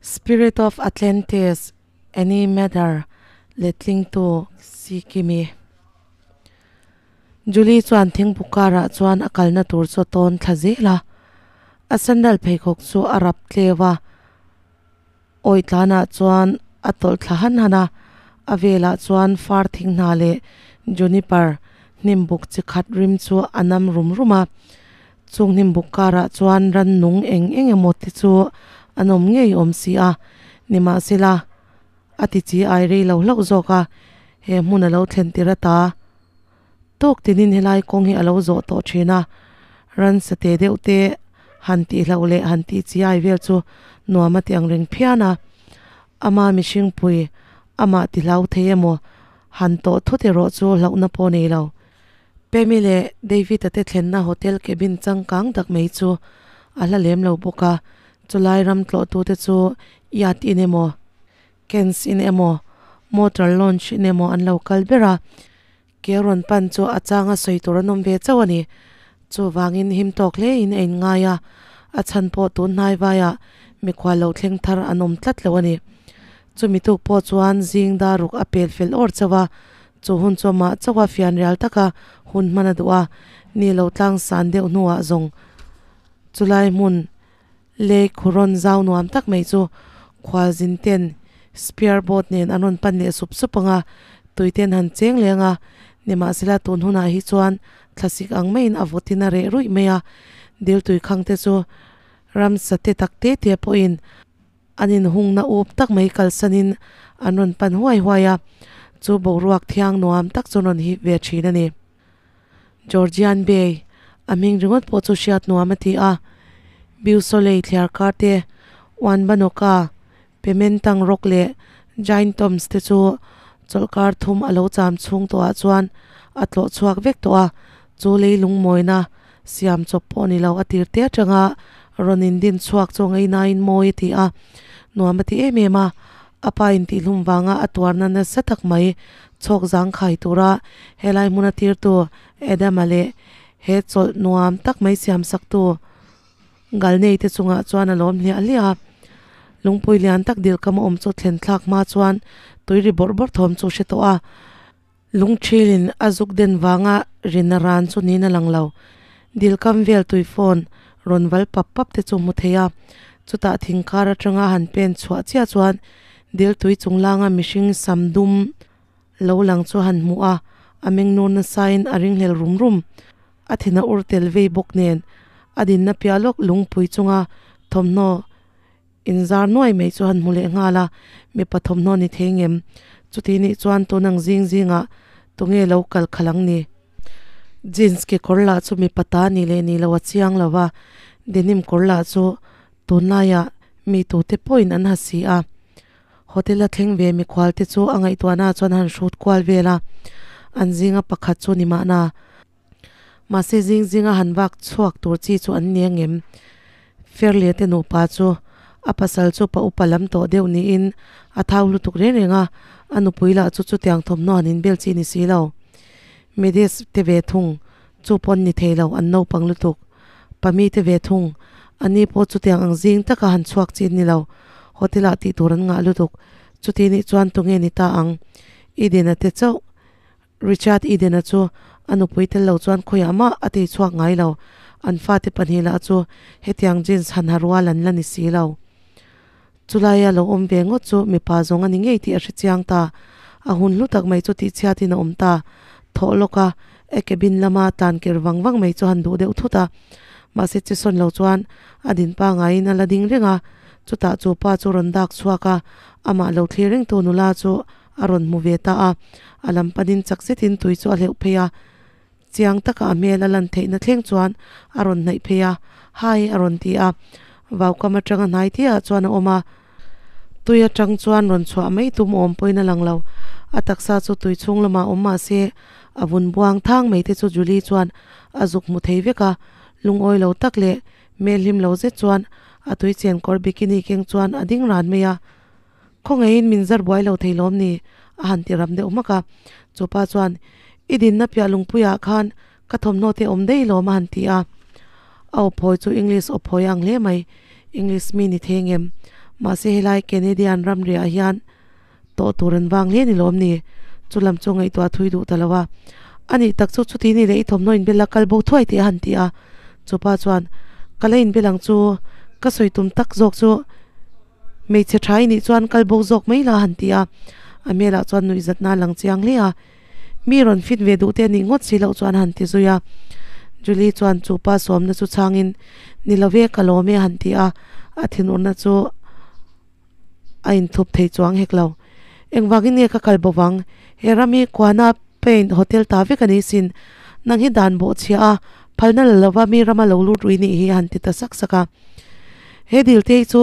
Spirit of Atlantis, Annie Mather, letlingtu Sikimi. Julie chuan thingpui karah chuan a kalna tur chu a tawn thla zel a, a sandal pheikhawk chu a rap tleu a, awi tlanah chuan a tawlh thla han han a, a velah chuan far thing hna leh juniper hnim buk chi khat rim chu a nam rum rum a, chung hnim buk karah chuan rannung eng eng emaw te chu an awm ngei awm si a, nimahsela a ti chi ai rei lo hlauh zawk a, he hmun a lo thlen tir ata tawk tinin helai kawng hi a lo zawh tawh thin a, ransa te deuh te han tih hlauh leh han tih chi ai vel chu nuam a ti ang reng phian a, ama mihring pui amah ti hlau thei emaw han tawh thut erawh chu hlauhna pawh nei lo. Pemi leh David-a te thlenna hotel cabin changkang tak mai chu a hla lem lo bawk a, chulai ram tlawhtute chu yacht in emaw, Kens in emaw, motor launch in emaw an lo kal ber a, ke rawn pan chu a changa sawi tur an awm ve chauh a ni. Chuvangin him tawk hle in a inngai a, a chhan pawh tun hnai vaiah mikhual lo thleng thar an awm tlat lo a ni. Chumi tuk pawh chuan zing dar ruk a pel fel awr chauh a, chu hun chu amah chauha fian rial taka hun hman a duh a, ni lo tlang san deuh hnuah zawng chulai hmun Lake Huron zau nuam tak mai chu khualzin ten spear boat nen an rawn pan leh sup sup ang a, tui ten han cheng leng a, nimahsela tun hunah hi chuan thlasik ang maiin a vawtin a reh ruih mai a, dil tui khang te chu ramsa te tak te te pawhin an inhungna up tak mai kalsanin an rawn pan huai huai a, chu boruak thiang nuam tak chu an rawn hip ve thin a ni. Georgian Bay, a hming ringawt pawh chu hriat nuam a ti a, Beausoleil thliar kar te, Wanbanoka, Pementang Rock leh Giant Tombs te chu chawlhkar thum a lo cham chhung tawhah chuan a tlawh chhuak vek tawh a, chu leilung mawina siam chawp pawh ni lo a tir te atanga rawn indin chhuak chu ngainain mawi a ti a, nuam a ti em em a, a pa intihhlum vanga a tuarna nasa tak mai Chhawk zangkhai tura helai hmuna tirtu Adama leh he chawlh nuam tak mai siamsaktu Galnei te chungah chuan a lawm hliah hliah a. Lungpui lian tak dil kam a awm chu thlen thlak hma chuan tui ri bawrh bawrh thawm chu a hre tawh a. Lungthilin a zuk den vanga rina ran chu niin a lang lo. Dil kam vel tui phone rawn val pap pap te chu hmu thei a. Chutah thingkar atanga han pen chhuah chiah chuan Dil tui chunglanga mihring sam dum lo lang chu han hmuh a, a meng nur nasain a ringhlel rum rum. A thin a ur tel vei bawk nen, a dinna piah lawk lungpui chunga thawmhnaw inzar nuai mai chu han hmu leh nghal a, mipa thawmhnaw ni thei ngem? Chuti nih chuan tun ang zing zingah tunge lo kal khalh ang ni? Jeans kekawr lah chu mipa ta ni leh ni lo a chiang lo va, denim kawr lah chu tunlaiah Mi tute pawhin an ha si a. Hotel a thleng ve mikhual te chu a ngaihtuahna chuan a han hrut kual vel a, an zinga pakhat chu ni mahna. Mahse zing zinga han vak chhuak tur chi chu an ni angem? Fairlie te nupa chu a pasal chu pa upa lam tawh deuh niin a thau lutuk reng reng a, a nupui lah chu chutiang thawmhnaw han inbel chi ni si lo. Midis te ve thung chu pawn ni thei lo an naupang lutuk. Pami te ve thung, ani pawh chutiang ang zing taka han chhuak chin ni lo, hotel ah tih tur an ngah lutuk, chuti nih chuan tunge ni ta ang? Eden-a te chauh, Richard Eden-a chu a nupui tel lo chuan khawiah mah a tei chhuak ngai lo, an fate pahnih lah chu hetiang jeans han ha rual an la ni si lo. Chulaia lo awm ve ngawt chu mipa zawng a ni ngei tih a hre chiang ta. A hun hlu tak mai chu tihchhiatin a awm ta. Thawh lawk a, a cabin lama tlan ker vang vang mai chu han duh deuh thut a. Mahse che sawn lo chuan a din pangaiin a la ding reng a. Chutah chu pa chu rawn dak chhuak a, amah lo thlir rengtu nula chu a rawn hmu ve ta a. A lam panin chak zetin tui chu a hleuh phei a. Chiang taka a hmel a lan theihna thleng chuan a rawn hnaih phei a, Hi a rawn ti a. Vaukam atanga hnai tiah chuan a awm a, tui atang chuan rawn chhuah mai tum awm pawhin a lang lo. A taksa chu tui chhung lamah awm mah se, a vun buang thang mai te chu Julie chuan a zuk hmu thei vek a, lungawi lo tak leh hmel hlim lo zet chuan a tui chen kawr bikini keng chuan a ding ran mai a. Khawngaihin min zar buai lo thei lawm ni? a han ti ram deuh hmak a. Chupa chuan, I dinna piah lungpuiah khan ka thawmhnaw te awm daih lawm a han ti a. A awphawi chu English awphawi a ang hle mai. English mi ni thei ngem? Mahse helai Canadian ramriah hian tawh tur an vang hle ni lawm ni? Chu lam chu ngaihtuah thui duh ta lo a. A nih tak chu chuti ni leh i thawmhnaw inbel a kal bo thuai tih a han ti a. Chupa chuan, Ka la inbel ang chu, ka sawi tum tak zawk chu hmeichhe tha i nih chuan kal bo zawk mai la a han ti a. A hmelah chuan nuihzatna a lang chiang hle a. Mi rawn fit ve duh te a nih ngawt si loh chuan a han ti zui a. Julie chuan chupa sawmna chu chhangin, Ni lo ve, ka lawm e a han ti a. A thinurna chu. a inthup thei chuang hek lo. Engvangin nge ka kal bo vang? He ram hi Kuana Paint Hotel ta vek a ni sin. Nang hi dan bawh chhia a, phalna la lova mi rama lo lut rui nih hi a han ti ta sak sak a. He dil te hi chu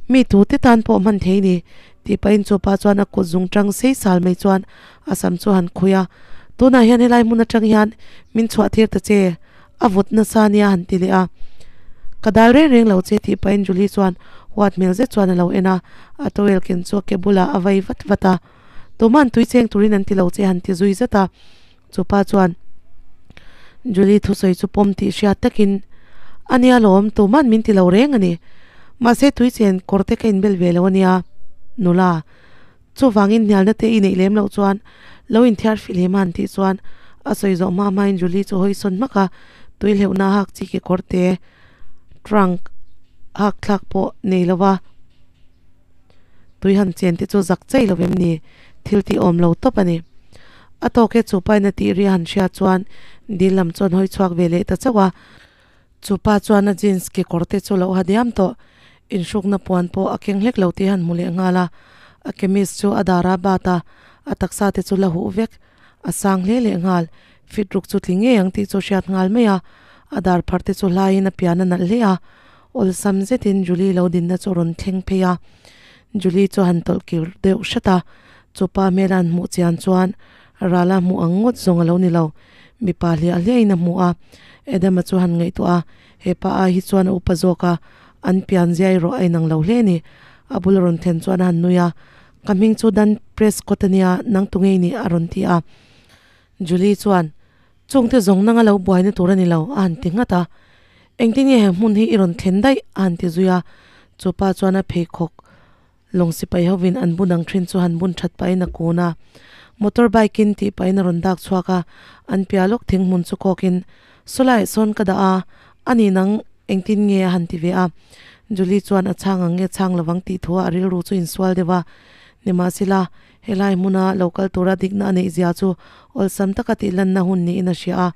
mi tute tan pawh hman thei ni, tih pahin chupa chuan a kut zung tang sei sal mai chuan a sam chu a han khuih a. Tunah hian helai hmun atang hian min chhuah tir ta che, A vut nasa nia han ti leh a. Ka dal reng reng lo che tih pahin Julie chuan huat hmel zet chuan a lo en a, a towel ken chu a ke bulah a vai vat vat a. Tuma'n tui cheng turin an ti lo che han ti zui zet a. Chupa chuan Julie thusawi chu pawm tih hriat takin, A nia lawm, tuma'n min ti lo reng a ni. Mahse tui chen kawr te ka inbel ve lo a nia, nula. Chuvangin hnialna te i neih lem loh chuan lo inthiar fih lem a han tih chuan a sawi zawh hma hmain Julie chu hawi sawn hmak a, tui hleuhna hak chi kekawr te trunk hak thlak pawh nei lo va, tui han chen te chu zak chei lo em ni, thil tih awm lo tawp a ni. A tawk e chu paina tih ri a han hriat chuan dil lam chuan hawi chhuak ve leh ta chauh a. Chupa chuan a jeans kekawr te chu lo ha diam tawh. Inhrukna puan pawh a keng hlek lo tih a han hmu leh nghal a. A kemis chu a dar a bat a, a taksa te chu la huh vek. A sang hle leh nghal. Fit ruk chu tling ngei ang tih chu hriat nghal mai a. A dar phar te chu hlaiin a pian a nalh hle a. Awlsam zetin Julie lo dinna chu a rawn thleng phei a. Julie chu a han tawlh kir deuh hret a. Chupa hmel a han hmuh chian chuan Rala hmuh ang ngawt zawng a lo ni lo. Mipa hliah hliahin a hmu a, Adama chu han ngaihtuah a, he pa ai hi chuan a upa zawk a, an pian zia erawh a inang lo hle a ni. A bul a rawn thlen chuan a han nui a, Ka hming chu Dan Prescott a nia, nang tu ngei ni? a rawn ti a. Julie chuan, Chungte zawng nanga lo buaina tur a ni lo, a han ti nghat a. Engtin nge he hmun hi i rawn thlen daih? a han ti zui a. Chu pa chuan a pheikhawk Lawng sipai hovin an bun ang thin chu han bun that pahin a kun a. Motor bike in tih pahin a rawn dak chhuak a, an piah lawk thing hmun chu kawkin, Sawlaiah sawn ka dah a, a ni nang engtin nge a han ti ve a. Julie chuan a chhang ang nge chhang lovang tih thuah a rilru chu insual deuh a. Nimahsela, helai hmuna lo kal tura dikna a neih zia chu awlsam taka tih lanna hun niin a hria a.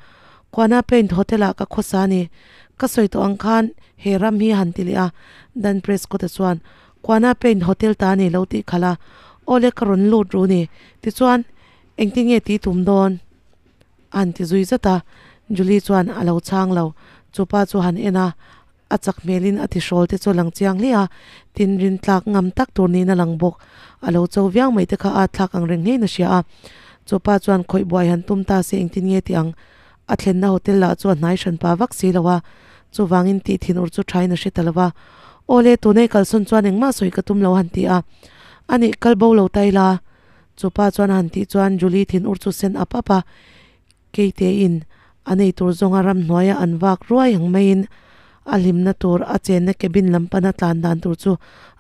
Kuana Paint Hotel-ah ka khawsa a ni. Ka sawi tawh ang khan he ram hi a han ti leh a. Dan Prescott-a chuan, Kuana Paint Hotel ta a ni lo tih khalh a, Awle ka rawn lut ru ni, tichuan engtin nge tih tum dawn? a han ti zui zat a, Julie chuan a lo chhang lo, chupa chu han en a, a chak hmelin a tihrawl te chu a lang chiang hle a, tin rin tlak ngam tak tur niin a lang bawk, a lo cho viau mai te kha a thlak ang reng hlein a hria a, chupa chuan khawih buai han tum ta se engtin nge tih ang? A thlenna hotel lah chu a hnai hran pa vak si lo a, chuvangin tih thin ur chu thain a hre ta lo va. Awle, tuna i kalsawn chuan engmah sawi ka tum lo a han ti a. Anih, kal bo lo ta ila. Chupa chuan a han tih chuan Julie thin ur chu sen ap ap a, Keitein a nei tur zawnga ramhnuaia an vak ruai ang maiin a hlimna tur a chenna cabin lam pana tlan dan tur chu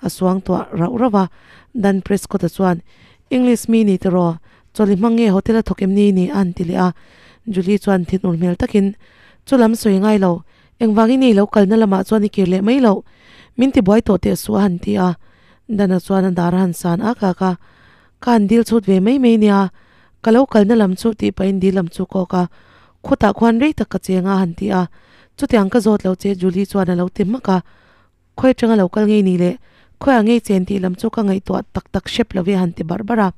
a suangtuah rauh rauh a. Dan Prescott-a chuan, English mi ni tiraw? Chawlhi hmang nge hotel a thawk em ni ni a han ti leh a. Julie chuan thinur hmel takin, Chu lam sawi ngai lo, engvangin nge i lo kalna lamah chuan i kir leh mai loh? Min ti buai tawh teh suh a han ti a. Dana chuan a dar a han san ak ak a, Ka han dil chhut ve mai mai nia, ka lo kalna lam chu tih pahin dil lam chu kawk a, khutah khuan rei tak ka cheng a a han ti a. Chutiang ka zawt lo che Julie chuan a lo ti hmak a. Khawi atanga lo kal ngei ni le, khawiah ngei chen tih lam chu ka ngaihtuah tak tak hrep lo ve han ti barh barh a.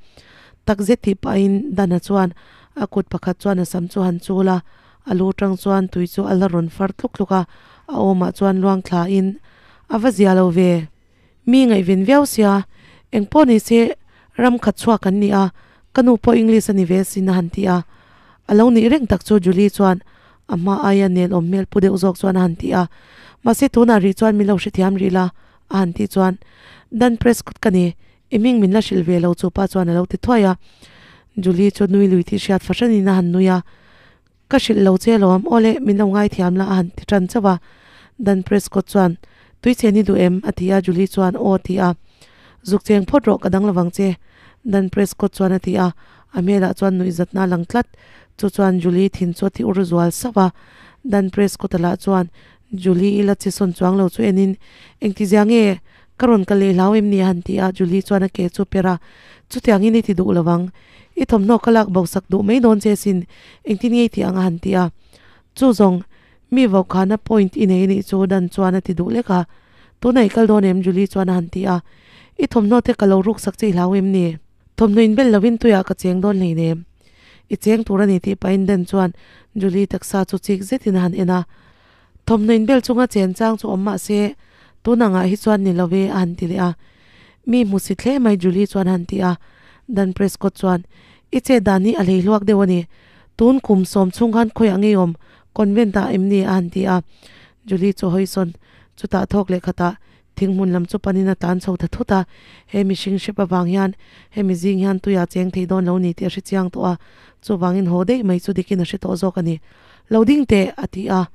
Tak zet tih pahin Dana chuan a kut pakhat chuan a sam chu han chul a, a lu tang chuan tui chu a la rawn far tluk tluk a, a awmah chuan luang thlain a va zia lo ve. Mi ngaihven viau sia, engpawh ni se ram khat chhuak an ni a, ka nu pawh English a ni ve sin a han ti a. A lo nih reng tak chu Julie chuan A hma aia nel awm hmel pu deuh zawk chuan a han ti a, mahse tunah rih chuan min lo hrethiam rih la, a han tih chuan, Dan Prescott ka ni, i hming min la hrilh ve lo chu pa chuan a lo ti thuai a. Julie chu nui lui tih hriat fahranin a han nui a, Ka hrilh lo che lawm, awle min lo ngaithiam la a han ti tan chauh a. Dan Prescott chuan, Tui chen i duh em? a ti a, Julie chuan aw a ti a. Zuk cheng phawt rawh ka dang lovang che Dan Prescott chuan a ti a, a hmelah chuan nuihzatna a lang tlat. Chu chuan Julie thin chu a ti ur zual sauh a. Dan Prescott-a lah chuan Julie i la che sawn chuang lo chu enin, Engtizia nge? Ka rawn kal leh hlau em ni? a han ti a, Julie chuan a ke chu per a, Chutiangin i ti duh lovang. I thawmhnaw ka lak bo sak duh mai dawn che sin, engtin nge i tih ang? a han ti a. Chu zawng, mi vaukhana point i nei anih chu Dan chuan a ti duh lek a. Tunah i kal dawn em? Julie chuan a han ti a. I thawmhnaw te ka lo ruk sak che i hlau em ni? Thawmhnaw inbel lovin tuiah ka cheng dawn hleinem. I cheng tur a ni tih pahin Dan chuan Julie taksa chu chik zetin a han en a. Thawmhnaw inbel chunga chen chang chu awm mah se, tun angah hi chuan ni lo ve a han ti leh a. Mi hmu si thle mai Julie chuan a han ti a. Dan Prescott chuan, I chet dan hi a hlei hluak deuh a ni. Tun kum sawm chhung khan khawiah ngei awm convent ah em ni? a han ti a. Julie chu hawi sawn, chutah thawk leh khatah thing hmun lam chu panin a tlan chho ta thut a. He mihring hrep avang hian hemi zing hian tuiah cheng thei dawn lo ni tih a hre chiang tawh a, chuvangin haw daih mai chu dikin a hre tawh zawk a ni. Lo ding teh! a ti a.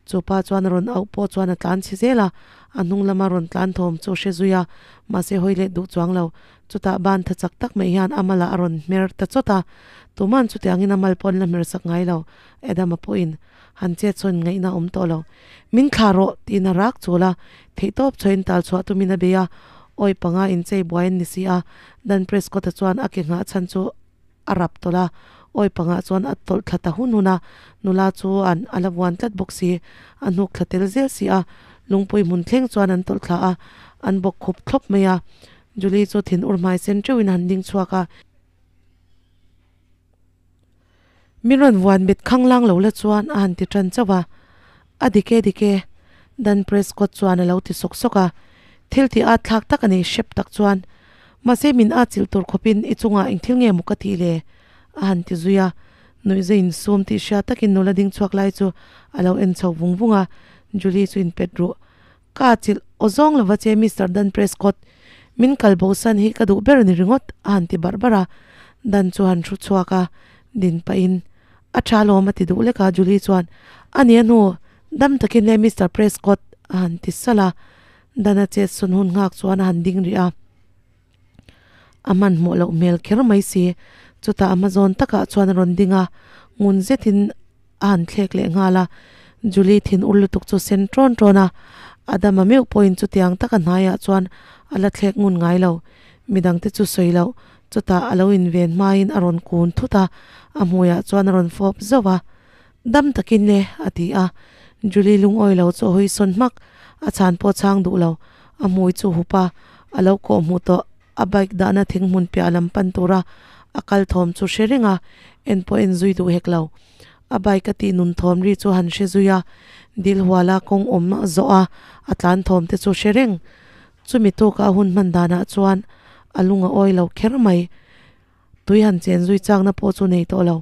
Chu pa chuan a rawn auh pawh chuan a tlan chhi zel a, a hnung lama rawn tlan thawm chu a hre zui a, mahse hawi let duh chuang lo. Chutah ban tha chak tak mai hian a malah a rawn hmer ta chawt a, tuman chutiangin a mal pawh an la hmer sak ngai lo, Adama pawhin han chet sawn ngaihna a awm tawh lo. Min thlah rawh! tiin a rak chul a, theihtawp chhuahin tal chhuah tumin a bei a, awi panga inchei buai an ni si a, Dan Prescott-a chuan a ke nghah chhan chu a rap tawlh a, awi pangah chuan a tawlh thla ta hun hun a, nula chu an a la vuan tlat bawk si, a hnuk thla tel zel si a, lungpui hmun thleng chuan an tawlh thla a, an bawk khup thlawp mai a, Julie chu thin ur hmai sen teuhin a han ding chhuak a. Min rawn vuan bet khang lang lo la chuan a han ti tan chauh a, a dik e dik e, Dan Prescott chuan a lo ti sawk sawk a, thil tih at thlak tak a nei hrep tak chuan, mahse min at chilh tur khawpin i chungah eng thil nge maw ka tih le? a han ti zui a, nuihza insum tih hria takin nula ding chhuak lai chu a lo en chho vung vung a, Julie chu inpet ruh. Ka chilh aw zawng lova che Mister Dan Prescott, min kal bo san hi ka duh ber a ni ringawt a han ti barh barh a, Dan chu han hru chhuak a, din pahin a tha alawm a ti duh lek a, Julie chuan a ni a hnu dam takin le Mister Prescott a han ti salh a, Dan a chet sawn hun nghak chuan a han ding rih a. A hmanhmawh loh hmel kher mai si, chutah a hma zawn takah chuan a rawn ding a, ngun zetin a han thlek leh nghal a, Julie thin ur lutuk chu sen ṭawn ṭawn a, Adama meuh pawhin chutiang taka hnaiah chuan a la thlek ngun ngai lo, midangte chu sawi loh, chutah a lo inven hmain a rawn kun thut a, a hmuiah chuan a rawn fawp zauh a, Dam takin le, a ti a, Julie lungawi lo chu a hawi sawn hmak, a chhan pawh chhang duh lo, a hmui chu hup a, a lo kawh hmuh tawh, a bike dahna thing hmun piah lam pan tura a kal thawm chu hre reng a, en pawh en zui duh hek lo. A bike a tih nun thawm ri chu han hre zui a, dil huala kawng awm zawh a, a tlan thawm te chu hre reng. Chumi tuka a hun hman danah chuan a lung a awi lo kher mai. Tui han chen zui chakna pawh chu nei tawh lo.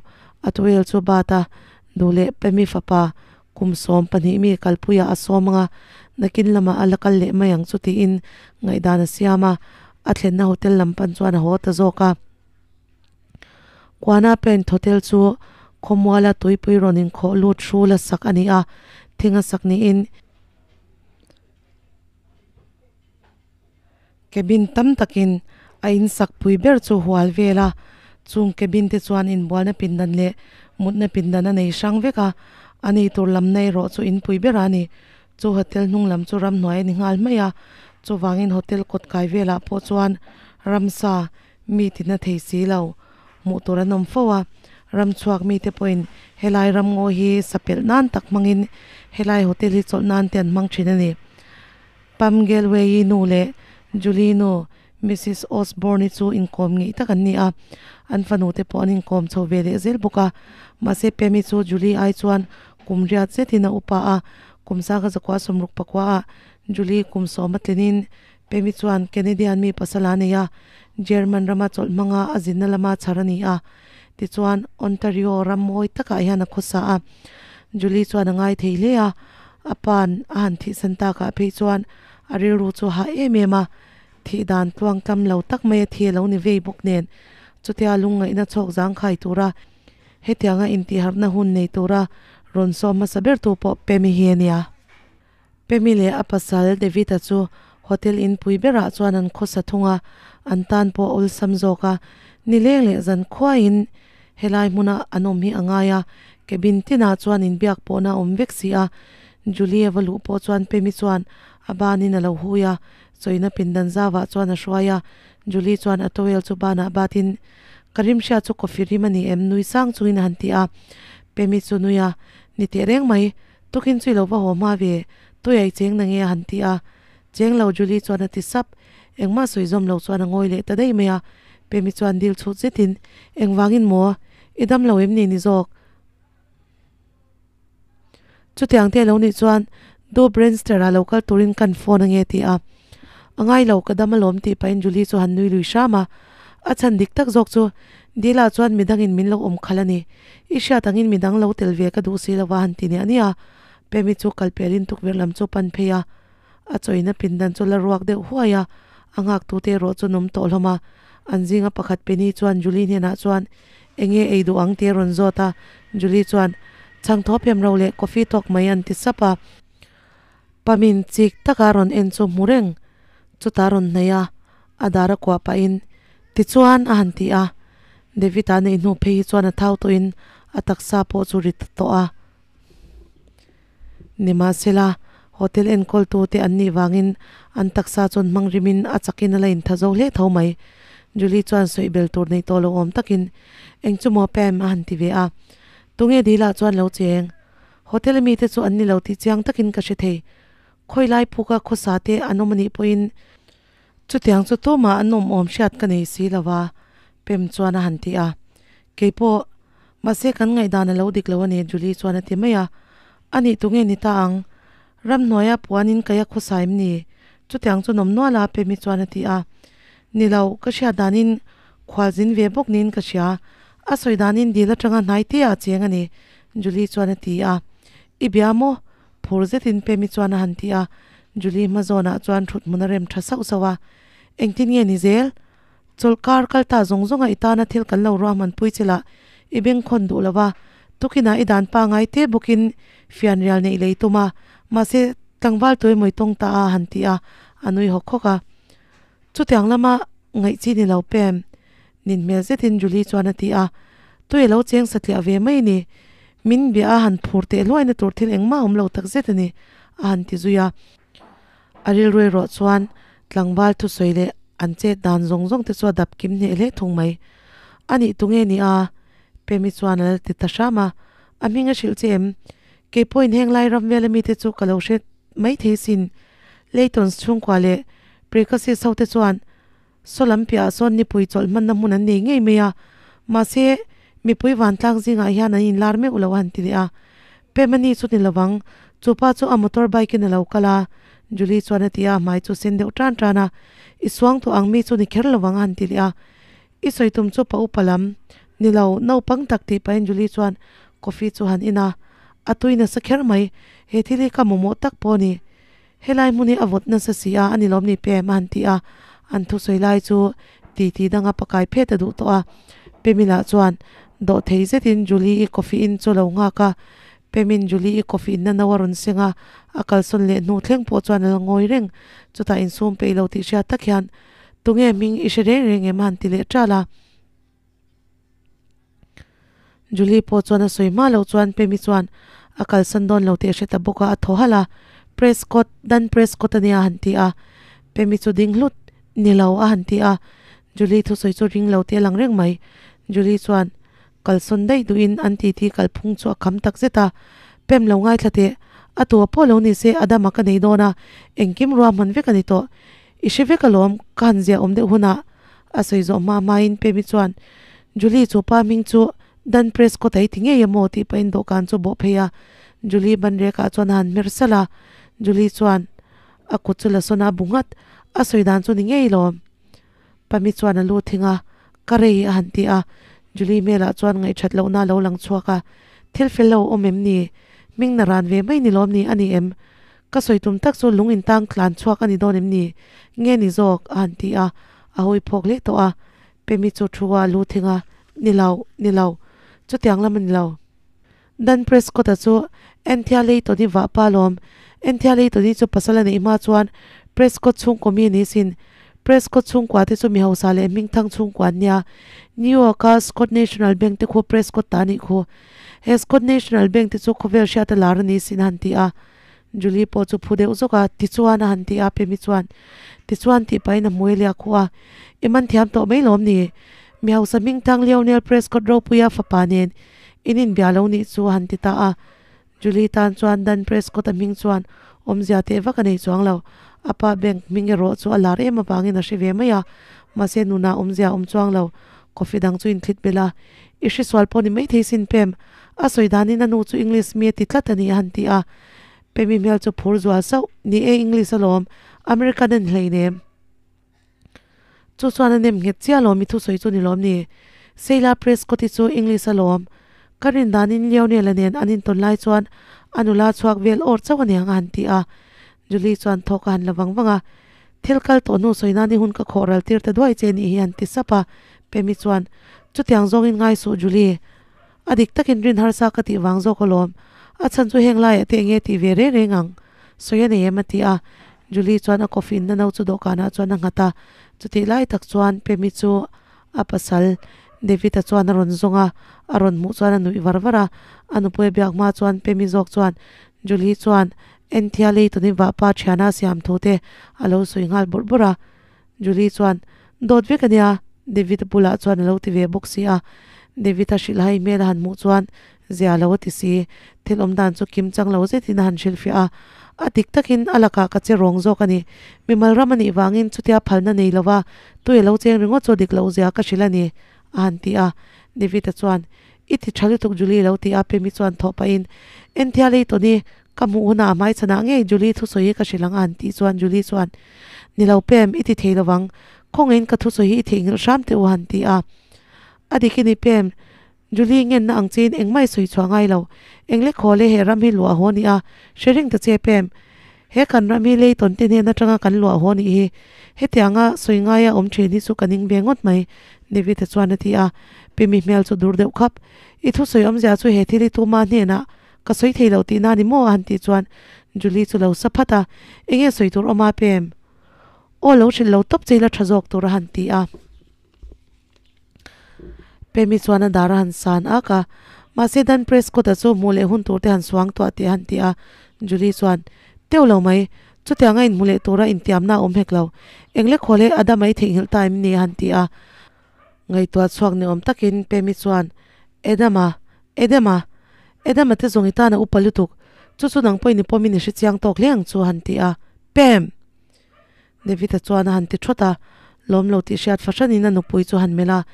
A tuel chu bat a, duh leh Pemi fapa kum 12 mi kalpuiah a sawm anga, nakin lamah a la kal leh mai ang chu tiin ngaihdan a siam a, a thlenna hotel lam pan chuan a haw ta zawk a. Kuana Paint Hotel chu khawmuala tuipui rawn inkhawh lut hrul a sak a ni a, thing a sak niin, Cabin tam takin a in sak pui ber chu hual vel a, chung cabin te chuan inbualna pindan leh mutna pindan a nei hrang vek a, a nei tur lam na erawh chu in pui berah a ni. Chu hotel hnung lam chu ramhnuai a ni nghal mai a, chuvangin hotel kawt kai velah pawh chuan ramsa mi tina thei si lo hmuh tur an awm fo a, ram chhuak mite pawhin helai ramngaw hi sa pelh nan tak hmangin helai hotel hi chawlh nan te an hmang thin a ni. Pam Galway-i nu leh Julie nu Missus Osborne-i chu inkawm ngeih tak an ni a, an fanute pawh an inkawm chho ve leh zel bawk a. Mahse Pam-i chu Julie ai chuan kum riat zetin a upa a, kum sangha zakua sawmruk pakua ah Julie kum sawm a tlinin Pam-i chuan Canadian mi pasal a nei a, German rama chawlh hmanga a zinna lama chhar a ni a. Tichuan Ontario ram mawi takah hian a khawsa a, Julie chuan a ngai thei hle a, A pa'n a han thihsan takah phei chuan a rilru chu a hah em em a, thih dan tluang tlam lo tak mai a thi a lo ni vei bawk nen, chutia lungngaihna chhawk zangkhai tura hetianga intihharhna hun nei tura rawn sawm hmasa ber tu pawh Pemi hi a nia. Pemi leh a pasal David-a chu hotel in pui berah chuan an khawsa thung a, an tan pawh a awlsam zawk a, nileng leh zan khuaiin helai hmuna an awm hi a ngai a, cabin tinah chuan inbiak pawhna a awm vek si a, Julie va luh pawh chuan Pemi chuan a banin a lo hui a, chawina pindan zauvah chuan a hruai a, Julie chuan a towel chu banah batin, Ka rimhria chu coffee rim a ni em? nui sang chungin a han ti a, Pemi chu nui a, Ni teh reng mai, tukin chu i lo va haw hma ve, tui ai cheng na nge a han ti a, Cheng lo Julie chuan a ti sap, engmah sawi zawm lo chuan a ngawi leh ta daih mai a, Pemi chuan dil chhut zetin, Engvangin maw? I dam lo em ni ni zawk? Chutiang te lo nih chuan Du Brandster ah lo kal turin kan phone ange ti a, A ngai lo, ka dam alawm tih pahin Julie chu han nui lui hram a, a chhan dik tak zawk chu Dila chuan midangin min lo awm khalh a ni, i hriat angin midang lo tel ve ka duh si lova han ti niah niah a, Pemi chu kal pelin tukverh lam chu pan phei a, a chawina pindan chu la ruak deuh huai a, a nghaktute erawh chu nawm tawh hlawm a, an zinga pakhat Penny chuan Julie hnenah chuan eng nge ei duh ang tih a rawn zawt a, Julie chuan chhang thaw phem ro leh coffee tawk mai an ti sap a, Pamin chik taka rawn en chu hmu reng chutah rawn hnaih a, a dar a kuah pahin tichuan a han ti a, David-a neih hnu phei hi chuan a thau tawhin a taksa pawh chu ri ta tawh a. Nimahsela, hotel enkawltute an nih vangin an taksa chuan hmang rimin a chakin a la intha zo hle tho mai. Julie chuan sawi bel tur neih tawh lo awm takin, Eng chu maw Pam? a han ti ve a. Tunge dilah chuan lo cheng? Hotel mite chu an ni lo tih chiang takin ka hre thei. Khawi lai phuka khawsa te an awm anih pawhin chutiang chu tumah an awm awm hriat ka nei si lo va, Pam chuan a han ti a. Keipawh, mahse kan ngaihdan a lo dik lo a ni, Julie chuan a ti mai a. Anih tunge ni ta ang? Ramhnuaia puanin kaia khawsa em ni? Chutiang chu nawm nual a, Pemi chuan a ti a. Ni lo, ka hriat danin khualzin ve bawk niin ka hria. A sawi danin dil atanga hnai te ah cheng a ni, Julie chuan a ti a. I bia maw? Phur zetin Pemi chuan a han ti a. Julie hma zawnah chuan thut hmun a rem tha sauh sauh a. Engtin nge ni zel? Chawlhkar kal ta zawng zawnga i tana thil kan lo ruahman pui che lah i bengkhawn duh lo va, tukinah i dan pangai te bawkin fianrial neih lei tum a, mahse tlangval tuaimawih tawng ta a han ti a, a nui hawk hawk a. Chutiang lama ngaih chi ni lo pem nin hmel zetin Julie chuan a ti a, tui a lo cheng satliah ve mai ni, min bia a han phur teh hluaina tur thil engmah a awm lo takzet a ni a han ti zui a. A rilru erawh chuan tlangval thusawi leh an chet dan zawng zawng te chu a dap kim hneh hle thung mai. A nih tunge ni a? Pemi chuan a la ti ta hram a. A hming a hrilh che em? Kei pawhin heng lai ram vela mite chu ka lo hre mai thei sin. Laytons chhungkua leh Precasis ho te chuan saw lam piahah sawn nipui chawlh hmanna hmun an nei ngei mai a. Mahse, mipui vantlang zingah hian an inlar meuh lo a han ti leh a. Pemani chu ni lovang, chu pa chu a motor bike in a lo kal a, Julie chuan a ti a, hmai chu sen deuh tan tan a. I suang tawh ang mi chu ni kher lovang a han ti leh a. I sawi tum chu pa upa lam ni lo, naupang tak tih pahin Julie chuan coffee chu han in a. A tui nasa kher mai, he thil hi ka mamawh tak pawh a ni. Helai hmun hi a vawt nasa si a, a ni lawm ni Pem a han ti a, an thusawi lai chu titi danga pakai phet a duh tawh a. Pemila chuan dawhthei zetin Julie-i coffee in chu a lo nghak a, Pemin Julie-i coffee inna no a rawn seng a, a kalsawn leh hnu thleng pawh chuan a la ngawi reng. Chutah insum peih lo tih hriat tak hian, Tunge hming i hre reng reng em a han ti leh ṭal a. Julie pawh chuan a sawi hma loh chuan Pemi chuan a kalsan dawn lo tih a hre ta bawk a, a thaw halh a, Prescott, Dan Prescott a nia a han ti a. Pemi chu ding hlut ni lo a han ti a, Julie thusawi chu ring lo tih a lang reng mai. Julie chuan kalsawn daih duhin an titi kalphung chu a kham tak zet a, Pem lo ngaithla teh, a tua pawh lo ni se Adama ka nei dawn a, engkim ruahman vek a ni tawh. I hre vek alawm, ka han ziah awm deuh hunah A sawi zawh hma hmain Pemi chuan, Julie chu pa hming chu Dan Prescott a i ti ngei emaw tih pahin dawhkan chu bawh phei a. Julie banrekah chuan a han hmer salh a. Julie chuan a kut chu la sawn a, a bu nghat. A sawi dan chu ni ngei lawm. Pami chuan a lu thing a, Ka rei a han ti a. Julie hmelah chuan ngaihthat lohna a lo lang chhuak a. Thil fel lo awm em ni? Hming na ran ve mai ni lawm ni a ni em? Ka sawi tum tak chu lung intang tlan chhuak a ni dawn em ni? Nge ni zawk? a han ti a, a hawi phawk hle tawh a. Pemi chu thu a lu thing a, Ni lo, ni lo. Chutiang lam a ni lo. Dan Prescott-a chu Anthea Layton-i vah pa lawm. Enthia Layton-i chu pasal a neih hma chuan Prescott chhungkaw mi a ni sin. Prescott chhungkua te chu mi hausa leh hmingthang chhungkua an nia. New York-a Scott National Bank te khu Prescott ta a nih khu. He Scott National Bank te chu khawvel hriata lar a ni sin a han ti a. Julie pawh chu phu deuh zawk a, Tichuan a han ti a, Pemi chuan, Tichuan tih pahin a hmui a liak khuh a, I man thiam tawh mai lawm ni? Mi hausa hmingthang Lionel Prescott Ropuia fapa nen in inbia lo nih chu a han ti ta a. Julie tan chuan Dan Prescott-a hming chuan awmzia teh vak a nei chuang lo. A pa bank hming erawh chu a lar em avangin a hre ve mai a, mahse nunah awmzia a awm chuang lo. Coffee dang chu inthlit belh a, I hresual pawh ni maithei sin Pem, a sawi danin a nu chu English mi a ti tlat a ni a han ti a. Pemi hmel chu phur zual sauh, Ni e English alawm, American a ni hleinem. Chu chuan a nem nghet chiah alawm i thusawi chu ni lawm ni? Sheila Prescott-i chu English alawm. Ka rin danin Lionel-a nen an intawn lai chuan a nula chhuak vel awr chauh a niang a han ti a. Julie chuan thawk a han la vang vang a, Thil kal tawh hnu sawi nan i hun ka khawh ral tir ta duai che nih hi a han ti sap a. Pemi chuan, Chutiang zawngin ngai suh Julie. A dik takin rin harsa ka tih vang zawk alawm. A chhan chu heng laiah te enge tih ve reng reng ang? Sawi a nei em? a ti a. Julie chuan a coffee inna no chu dawhkanah chuan a nghat a. Chutih lai tak chuan Pemi chu a pasal David-a chuan a rawn zawng a, a rawn hmuh chuan a nuih var var a. A nupui a biak hma chuan Pemi zawk chuan Julie chuan Enthia Layton-i vahpa thiana a siam thu te a lo sawi nghal bawrh bawrh a. Julie chuan, Dawt vek a nia, David-a bulah chuan a lo ti ve bawk si a. David-a hrilh hai hmel a han hmuh chuan zia lo a ti si. Thil awm dan chu kim chang lo zetin a han hrilhfiah a. A dik takin a lakah ka che rawng zawk a ni. Mimal ram a nih vangin chutia phalna nei lova tui a lo cheng ringawt chu a dik loh zia ka hrilh a ni, a han ti a. David-a chuan, I ti tha lutuk Julie lo ti a, Pemi chuan thawh pahin, Enthia lei Tony, Ka hmuh hunah hmaichhanah ngei Julie thusawi hi ka hrilh ang a han tih chuan Julie chuan, Ni lo Pam, i ti thei lovang, khawngaihin ka thusawi hi i theihnghilh hram teh u a han ti a. A dik i ni Pam, Julie ngenna ang chiin engmah i sawi chhuah ngai lo. Engle khaw le he ram hi luah haw ni a, hre reng ta che Pam. He kan ram hi Leighton te hnen atanga kan luah haw nih hi. Hetianga sawi ngaia awm thin hi chu ka ning ve ngawt mai, David-a chuan a ti a. Pam-i hmel chu dur deuh khap. I thusawi awmzia chu he thil hi tuma hnenah Ka sawi thei lo tihna a ni maw? a han tih chuan Julie chu lo sa phat a, Enge sawi tur awm a pem? Aw lo hrilh lo tawp che ila tha zawk tur a han ti a. Pemi chuan a dar a han san ak a, Mahse Dan Prescott-a chu hmuh leh hun tur te han suang tuah teh a han ti a. Julie chuan, Teuh lo mai, chutianga inhmu leh tura intiamna a awm hek lo. Engle khawl e, Adam a i theihnghilh ta em ni? a han ti a. Ngaihtuah chhuak ni awm takin Pemi chuan, Adam-a, Adam-a, Adam-a te zawng i tan a upa lutuk, chu chu nang pawhin i pawmin i hre chiang tawk hle ang chu a han ti a. Pem! David-a chuan a han ti thawt a, lawm lo tih hriat fahranin a nupui chu a han melh a.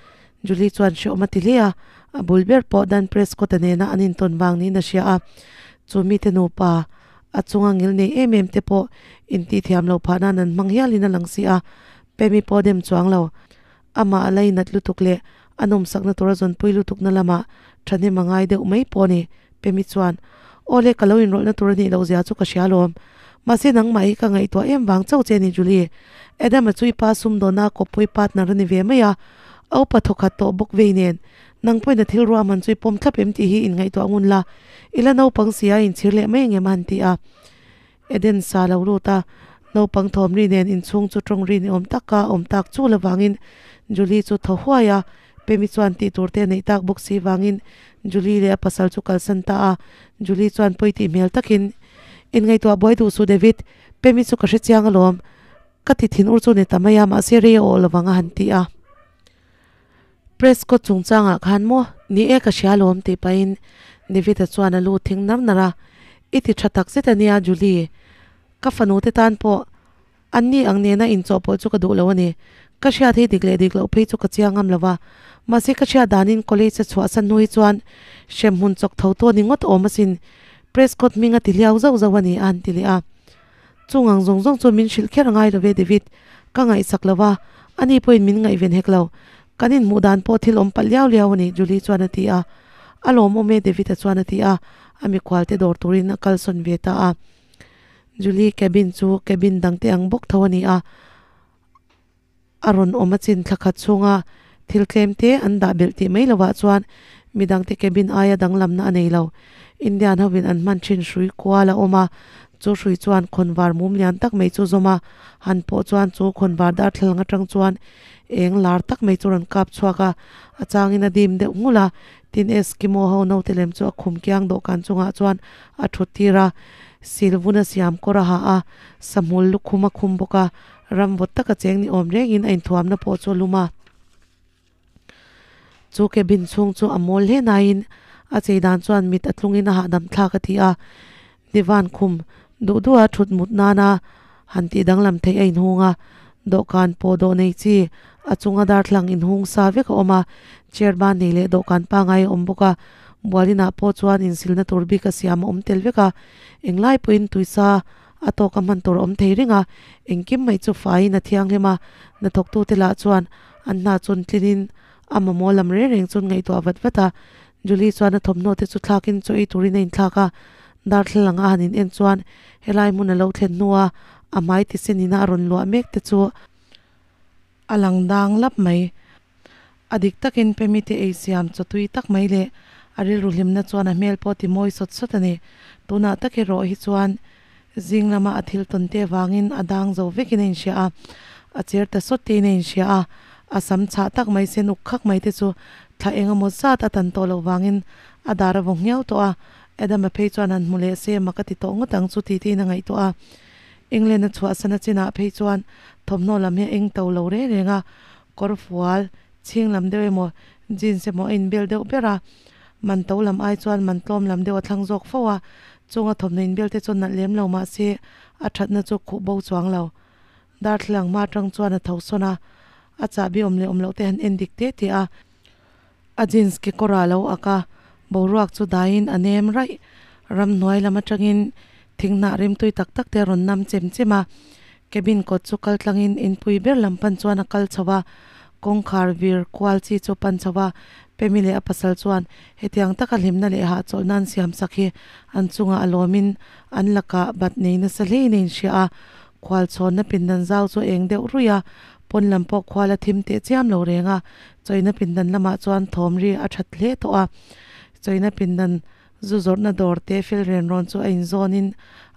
Julie chuan hrehawm a ti hle a, a bul ber pawh Dan Prescott-a nena an intawn vang niin a hria a. Chu mite nupa, a chunga ngil nei em em te pawh intihthiam loh phah nan an hmang hialin a lang si a, Pemi pawh a dem chuang lo. Amah a lainat lutuk leh a nawmsakna tura zawnpui lutukna lamah thahnem a ngai deuh mai pawh a ni. Pemi chuan, Aw le, ka lo inrawlhna tur a nih loh zia chu ka hria alawm. Mahse nangmah hi ka ngaihtuah em vang chauh che a ni Julie. Adam-a chu i pa sumdawnna a kawppui partner a ni ve mai a, a upa thawkhat tawh bawk vei nen. Nang pawhin a thil ruahman chu i pawm thlap em tih hi inngaihtuah ngun la, i la naupang si a inchhir leh mai angem a han ti a. Eden sa lo lut a, naupang thawm ri nen inchhung chu tawng ri ni awm taka awm tak chu la vangin Julie chu thaw huai a, Pemi chuan tih tur te a neih tak bawk si vangin Julie leh a pasal chu kalsan ta a, Julie chuan pawi tih hmel takin, Inngaihtuah buai duh suh David, Pemi chu ka hre chiang alawm, ka ti thin ur chu ni ta mai a, mahse rei a awh lovang a han ti a. Prescott chungchangah khan maw ni e ka hria alawm tih pahin David-a chuan a lu thing nar nar a, I ti tha tak zet a nia Julie, ka fanu te tan pawh an ni ang nena inchawhpawlh chu ka duh lo a ni. Ka hriat hi dik leh dik loh phei chu ka chiang ngam lo va, mahse ka hriat danin college a chhuahsan hnu hi chuan hremhmun chawk tho tu a ni ngawt awm asin, Prescott hming a ti hliau zauh zauh a ni a han ti leh a. Chung ang zawng zawng chu min hrilh kher a ngai lo ve David, ka ngaihsak lo va, ani pawhin min ngaihven hek lo. Kan inhmuh dan pawh thil awm palh liau liau a ni, Julie chuan a ti a. A lawmawm e David-a chuan a ti a, a mikhual te dawr turin a kalsawn ve ta a. Julie cabin chu cabin dangte ang bawk tho a ni a. A rawn awm a chin thla khat chhunga thil tlem te an dah belh tih mai lovah chuan midangte cabin aia danglamna a nei lo. Indian hovin an hman thin hrui kual a awm a, Chu hrui chuan khawnvar mum lian tak mai chu zawm a, han pawh chuan chu khawnvar darthlalang atang chuan eng lar tak mai chu rawn kap chhuak a, a changin a dim deuh nghulh a, tin Eskimo ho naute lem chu a khum kiang dawhkan chungah chuan a thut tir a, silvun a siam kawr a ha a, sahmul lukhum a khum bawk a, ram vawt taka cheng ni awm rengin a inthuamna pawh chu a lum a. Chu cabin chhung chu a mawl hle nain a chei dan chuan mit a tlungin a hahdam thlak a ti a, divan khum duh duha thut mut nana han tih danglam theih a inhung a, dawhkan pawh dawh nei chi a chunga darthlang inhung sa vek a awm a, chair ban nei leh dawhkan pangai a awm bawk a, bualinah pawh chuan insilna tur bik a siam a awm tel vek a, englai pawhin tuisa a tawk a hman tur a awm thei reng a, engkim mai chu faiin a thianghlim a, hnathawktute lah chuan An hna chun tlinin a mamawh lam reng reng chun ngaihtuah vat vat a. Julie chuan a thawmhnaw te chu thlakin chaw ei turin a inthlak a. Darthlalang a han in en chuan helai hmun a lo thlen hnua a hmai ti sen ina a rawn luah mek te chu a lang dang lap mai. A dik takin Pemi te ei siam chaw tui tak mai leh a rilru hlimna chuan a hmel pawh ti mawi sawt sawt a ni. Tunah tak erawh hi chuan Zing lama a thil tawn te vangin a dang zo vekin a inhria a, a cher ta sawt tein a inhria a, a sam chhah tak mai sen uk khak mai te chu thla eng emaw zat a tan tawh loh vangin a dar a vaw nghiau tawh a, Adam-a phei chuan han hmu leh se mak a ti tawh ngawt ang chu ti tein a ngaihtuah a. England a chhuahsan a chinah phei chuan thawmhnaw lam hi a eng to lo reng reng a, kawr fual chhing lam deuh emaw jeans emaw a inbel deuh ber a, man to lam ai chuan man tlawm lam deuh a thlang zawk fo a, Chunga thawmhnaw inbel te chu nalh lem lo mah se a thatna chu khuh bo chuang lo. Darthlalang hma atang chuan a tho sawn a, a chahbi awm leh awm loh te han en dik te te a. A jeans kekawr ah lo ak a, boruak chu daiin a nem raih. Ramhnuai lam atangin thing hnah rimtui tak tak te a rawn nam chem chem a. Cabin kawt chu kal tlangin inpui ber lam pan chuan a kal chho a, kawngkhar vir kual chi chu pan chho a, Pemi leh a pasal chuan hetiang taka hlimna leh hahchawlh nan siam sak hi an chungah a lawmin an lakah bat nei nasa hlein a inhria a, khual chhawnna pindan zau chu a eng deuh ruih a, pawn lam pawh khual a thim teh chiam lo reng a, chawina pindan lamah chuan thawm ri a that hle tawh a, chawina pindan zu zawrhna dawr te fel ren rawn chu a inzawnin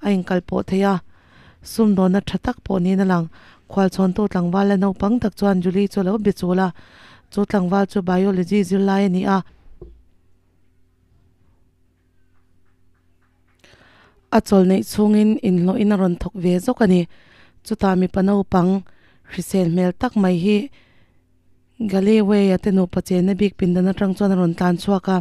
a inkalpawh thei a. Sumdawnna tha tak pawh niin a lang. Khualchhawntu tlangval la naupang tak chuan Julie chu a lo be chul a. Chu tlangval chu Biology zirlai a ni a. A chawl neih chhungin inhlawhin a rawn thawk ve zawk a ni. Chutah mipa naupang hrisel hmel tak mai hi Galileway-a te nupa chenna bik pindan atang chuan a rawn tlan chhuak a.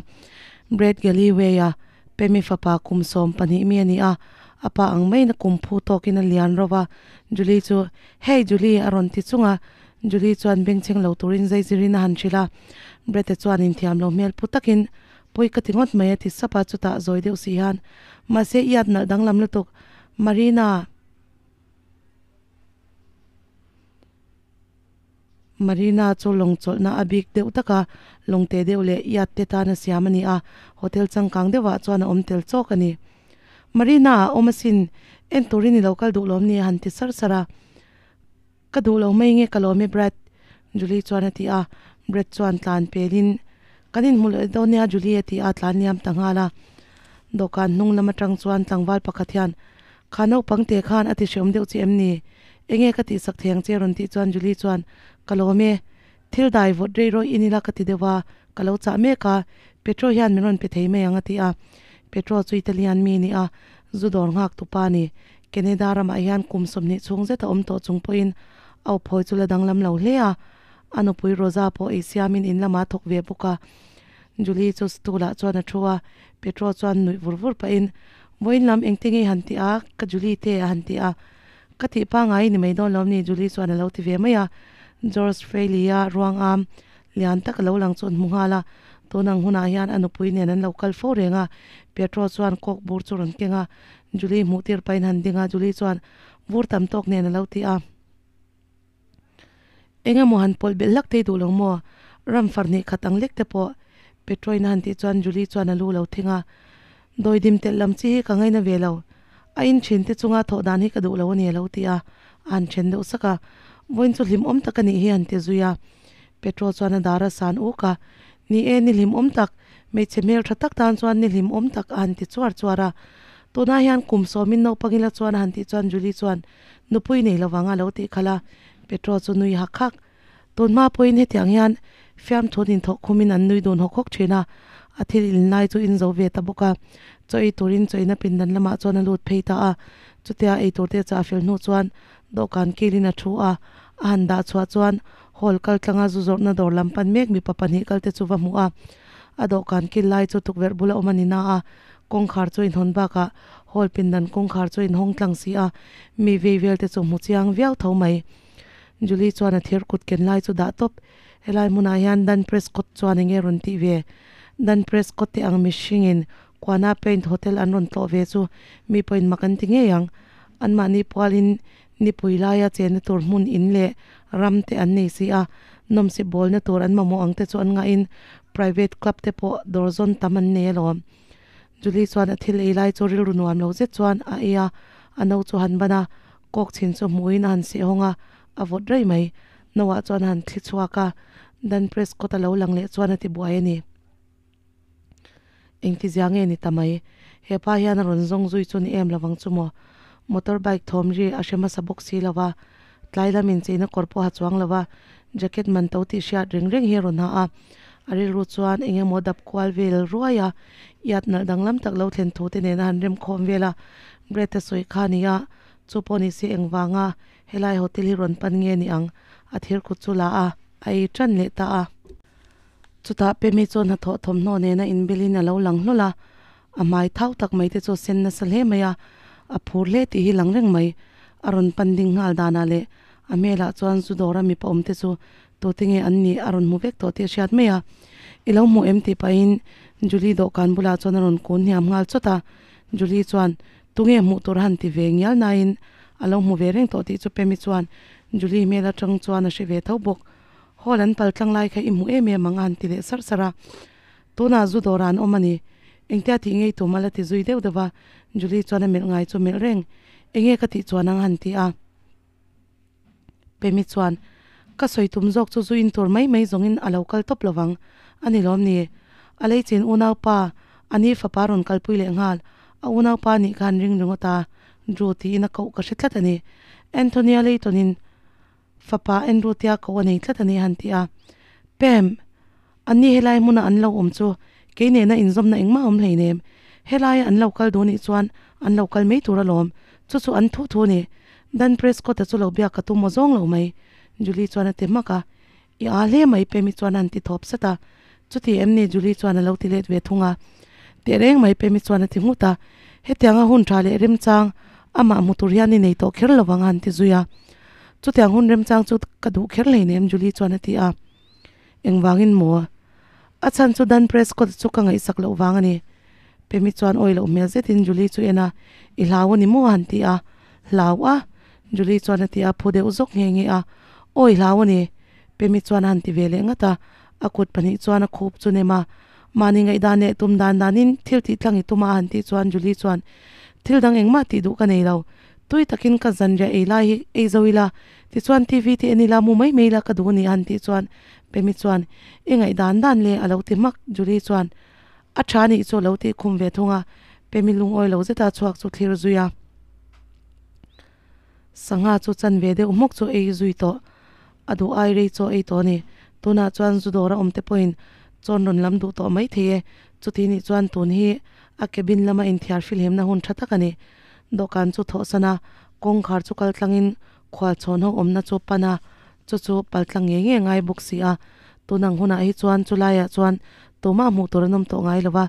Brad Galileway-a Pemi fapa kum 12 mi a ni a, a pa ang maiin a kum phu tawkin a lian ro va. Julie chu, Hey Julie! a rawn ti chung a. Julie chuan bengchheng lo turin zaizirin a han hrilh a. Brad-a chuan inthiam lo hmel pu takin, Pawi ka ti ngawt mai a ti sap a, chutah zawi deuh si hian, Mahse i at nalh danglam lutuk, Marina! Marina chu lawng chawlhna a bik deuh tak a, lawng te deuh leh yacht te tana siam a ni a, hotel changkang deuhah chuan a awm tel chawk a ni. Marina a awm asin, en turin i lo kal duh lawm ni a han ti sar sar a. Ka duh lo mai nge ka lawm e Brad, Julie chuan a ti a, Brad chuan tlan pelin, Kan inhmu leh dawn nia Julie a ti a, tlan liam ta nghal a. Dawhkan hnung lam atang chuan tlangval pakhat hian, Kha naupang te khan a ti hreawm deuh che em ni? Enge ka tihsak thei ang che rawn tih chuan Julie chuan, Ka lawm e. Thil dai vawt rei rawih in ila ka ti deuh a, ka lo chah mek a, Petro hian min rawn pe thei mai ang a ti a. Petro chu Italian mi a ni a, zu dawr nghak tu pa a ni. Canada ramah hian kum 20 chhung zet a awm tawh chung pawhin a awphawi chu la danglam lo hle a. A nupui Rosa pawh ei siamin in lamah a thawk ve bawk a. Julie chu stool ah chuan a thu a, Petro chuan nuih vur vur pahin, Vawiin lam engte nge i han ti a, ka Julie te a han ti a. Ka tih pangngai i ni mai dawn lo ni Julie chuan a lo ti ve mai a. George Frehley-a ruang am lian tak a lo lang chu an hmu nghal a, tun ang hunah hian a nupui nen an lo kal fo reng a. Petro chuan kawk bur chu rawn keng a, Julie hmuh tir pahin han ding a, Julie chuan vur tam tawk nen a lo ti a. Eng emaw han pawlh belh hlak thei duh lo maw? Ram far hnih khat ang lek te pawh Petroin a han tih chuan Julie chuan a lu lo thing a. Dawidim telh lam chi hi ka ngaina ve lo. A in thin te chunga thawh dan hi ka duh lo a ni a lo ti a, a han then deuh sak a. Vawiin chu hlimawm tak a nih hi a han ti zui a. Petro chuan a dar a san uk a. Ni e, ni hlimawm tak, hmeichhe hmeltha tak tan chuan ni hlimawm tak a han ti chuar chuar a. Tunah hian kum sawmin naupang ila chuan a han tih chuan Julie chuan nupui nei lovang a lo tih khalh a, Petro chu nui hak hak. Tun hma pawhin hetiang hian fiamthu nin thawh khumin an nui dun hawk hawk thin a, a thil in lai chu in zo ve ta bawk a. Chaw ei turin chaw ina pindan lamah chuan a lut phei ta a, chutia ei tur te chah fel hnu chuan dawhkan kilin a thu a, a han dah chhuah chuan hall kal tlanga zu zawrhna dawr lam pan mek mipa pahnih kal te chu va hmu a, a dawhkan kil lai chu tukverh bula awm a ni na a, kawngkhar chu inhawn bakah hall pindan kawngkhar chu inhawng tlang si a, mi vei vel te chu hmu chiang viau tho mai. Julie chuan a thir kut ken lai chu dah tawp. Helai hmunah hian Dan Prescott chuan enge rawn tih ve? Dan Prescott te ang mihringin Kuana Paint Hotel an rawn tlawh ve chu mi pawhin mak an ti ngei ang. Anmahni pualin nipui laia chenna tur hmun in leh ram te an nei si a, nawmsip bawlna tur an mamawh ang te chu an ngahin private club te pawh dawr zawn tam an nei alawm. Julie chuan a thil ei lai chu rilru nuam lo zet chuan a ei a, a no chu han ban a, Kawk chhin chu hmuhin a han seh hawng a, a vawt rei mai. Noah chuan a han thli chhuak a, Dan Prescott a lo lang leh chuan a ti buai a ni. Engtizia nge ni ta mai? He pa hian a rawn zawng zui chu ni em lovang chu maw? Motor bike thawm ri a hre hmasa bawk si lo va, tlai lam incheina kawr pawh ha chuang lo va, jacket man to tih hriat reng reng hi a rawn ha a. A rilru chuan eng emaw dap kual vel ruai a, iat nalh danglam tak lo thlen thu te nen a han remkhawm vel a, Brett a sawi kha a ni a, Chu pawh ni se engvanga helai hotel hi rawn pan nge ni ang? A thir kut chu la a, a ei tan leh ta a. Chutah Pemi chu hnathawh thawmhnaw nena inbilin a lo lang hlawl a, a hmai thau tak mai te chu a sen nasa hle mai a, a phur hle tih hi lang reng mai. A rawn pan ding nghal danah leh a hmelah chuan zu dawra mipa awm te chu tute nge an nih a rawn hmu vek tawh tih a hriat mai a. I lo hmu em tih pahin Julie dawhkan bulah chuan a rawn kun hniam nghal chawt a. Julie chuan Tunge hmuh tur a han ti ve ngial nain a lo hmu ve reng tawh tih chu Pemi chuan Julie hmel atang chuan a hre ve tho bawk. Hall an pal tlang lai kha i hmu em em ang a han ti leh sarh sarh a. Tunah zu dawrah an awm a ni. Engtia tih ngei tum a la ti zui deuh deuh a, Julie chuan a melh ngai chu melh reng. Enge ka tih chuan ang a han ti a. Pemi chuan, Ka sawi tum zawk chu zu in tur mai mai zawngin a lo kal tawp lovang a ni lawm ni? A leichin unaupa, a ni fapa rawn kalpui leh nghal, a unaupa nih khan ring ringawt a, Drew tiin a koh ka hre tlat a ni. Anthony-a Layton-in fapa Andrew tia koh a nei tlat a ni a han ti a. Pem, Anni helai hmuna an lo awm chu kei nena inzawmna engmah a awm hleinem. Helaia an lo kal duh nih chuan an lo kal mai tur alawm. Chu chu an thu thu a ni. Dan Prescott-a chu lo biak ka tum aw zawng lo mai. Julie chuan a ti hmak a. I aa hle mai Pemi chuan a han ti thawp sat a. Chuti em ni Julie chuan a lo ti let ve thung a. Tehreng mai Pemi chuan a ti nghut a. Hetianga hun tha leh remchang amah hmu tur hian i nei tawh kher lovang a han ti zui a. Chutiang hun remchang chu ka duh kher hleinem Julie chuan a ti a. Engvangin maw? A chhan chu Dan Prescott chu ka ngaihsak loh vang a ni. Pemi chuan awi loh hmel zetin Julie chu en a, I hlau a ni maw? a han ti a. Hlau a? Julie chuan a ti a, phu deuh zawk nghe nghe a. Awi hlau a ni. Pemi chuan a han ti ve leh ngat a, a kut pahnih chuan a khup chu nem a. Mahni ngaihdan leh tum dan danin thil tih tlang i tum a a han tih chuan Julie chuan, Thil dang engmah tih duh ka nei lo. Tui takin ka zanriah ei lai hi ei zo ila, tichuan TV te en ila mu mai mai ila ka duh a ni a han tih chuan Pemi chuan, I ngaihdan dan le a lo ti hmak. Julie chuan, A tha nih chu a lo tih khum ve thung a, Pemi lungawi lo zeta chhuak chu thlir zui a. Sangha chu chan ve deuh hmawk chu ei zui tawh. A duh ai rei chaw ei tawh a ni. Tunah chuan zu dawra awm te pawhin chawn rawn lam duh tawh mai thei e. Chuti nih chuan tun hi a cabin lama inthiar filhemna hun tha tak a ni. Dawhkan chu thawhsan a, kawngkhar chu kal tlangin khualchhawn ho awmna chu pan a, chu chu pal tlang ngei ngei a ngai bawk si a. Tun ang hunah hi chuan chu laiah chuan tumah hmuh tur an awm tawh ngai lo va,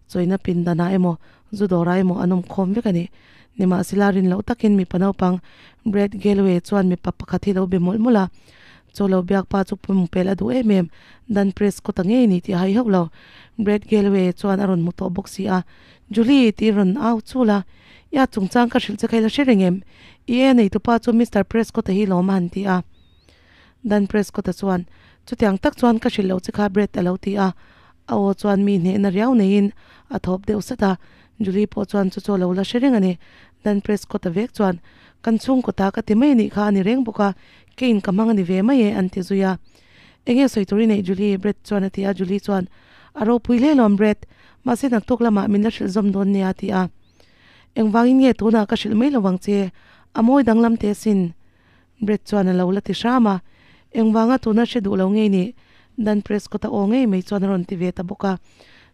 chawina pindanah emaw zu dawrah emaw an awm khawm vek a ni. Nimahsela rin loh takin mipa naupang Brad Galloway chuan mipa pakhat hi lo be mawlh mawlh a, chaw lo biak pa chu pum pel a duh em em, Dan Prescott-a ngei ni tih a hai hauh lo. Brad Galloway chuan a rawn hmu tawh bawk si a, Julie tih rawn au chul a, Ia chungchang ka hrilh che kha i la hre reng em? I e neitupa chu Mister Prescott-a hi lawm a han ti a. Dan Prescott-a chuan, Chutiang tak chuan ka hrilh loh che kha Brad a lo ti a. A aw chuan mi hnehna riau neiin a thawp deuh sat a. Julie pawh chuan chu chu a lo la hre reng a ni. Dan Prescott-a vek chuan, Kan chhungkaw ta ka ti mai a nih kha a ni reng bawk a, keiin ka hmang a ni ve mai e an ti zui a. Enge sawi tur i neih Julie? Brad chuan a ti a. Julie chuan, A ropui hle lawm Brad, mahse naktuk lamah min la hrilh zawm dawn nia a ti a. Engvangin nge tunah ka hrilh mai lo vang che? A mawi danglam teh asin. Brett chuan a lo la ti hram a. Engvanga tuna hre duh lo ngei nih? Dan Prescott-a aw ngei mai chuan a rawn ti ve ta bawk a.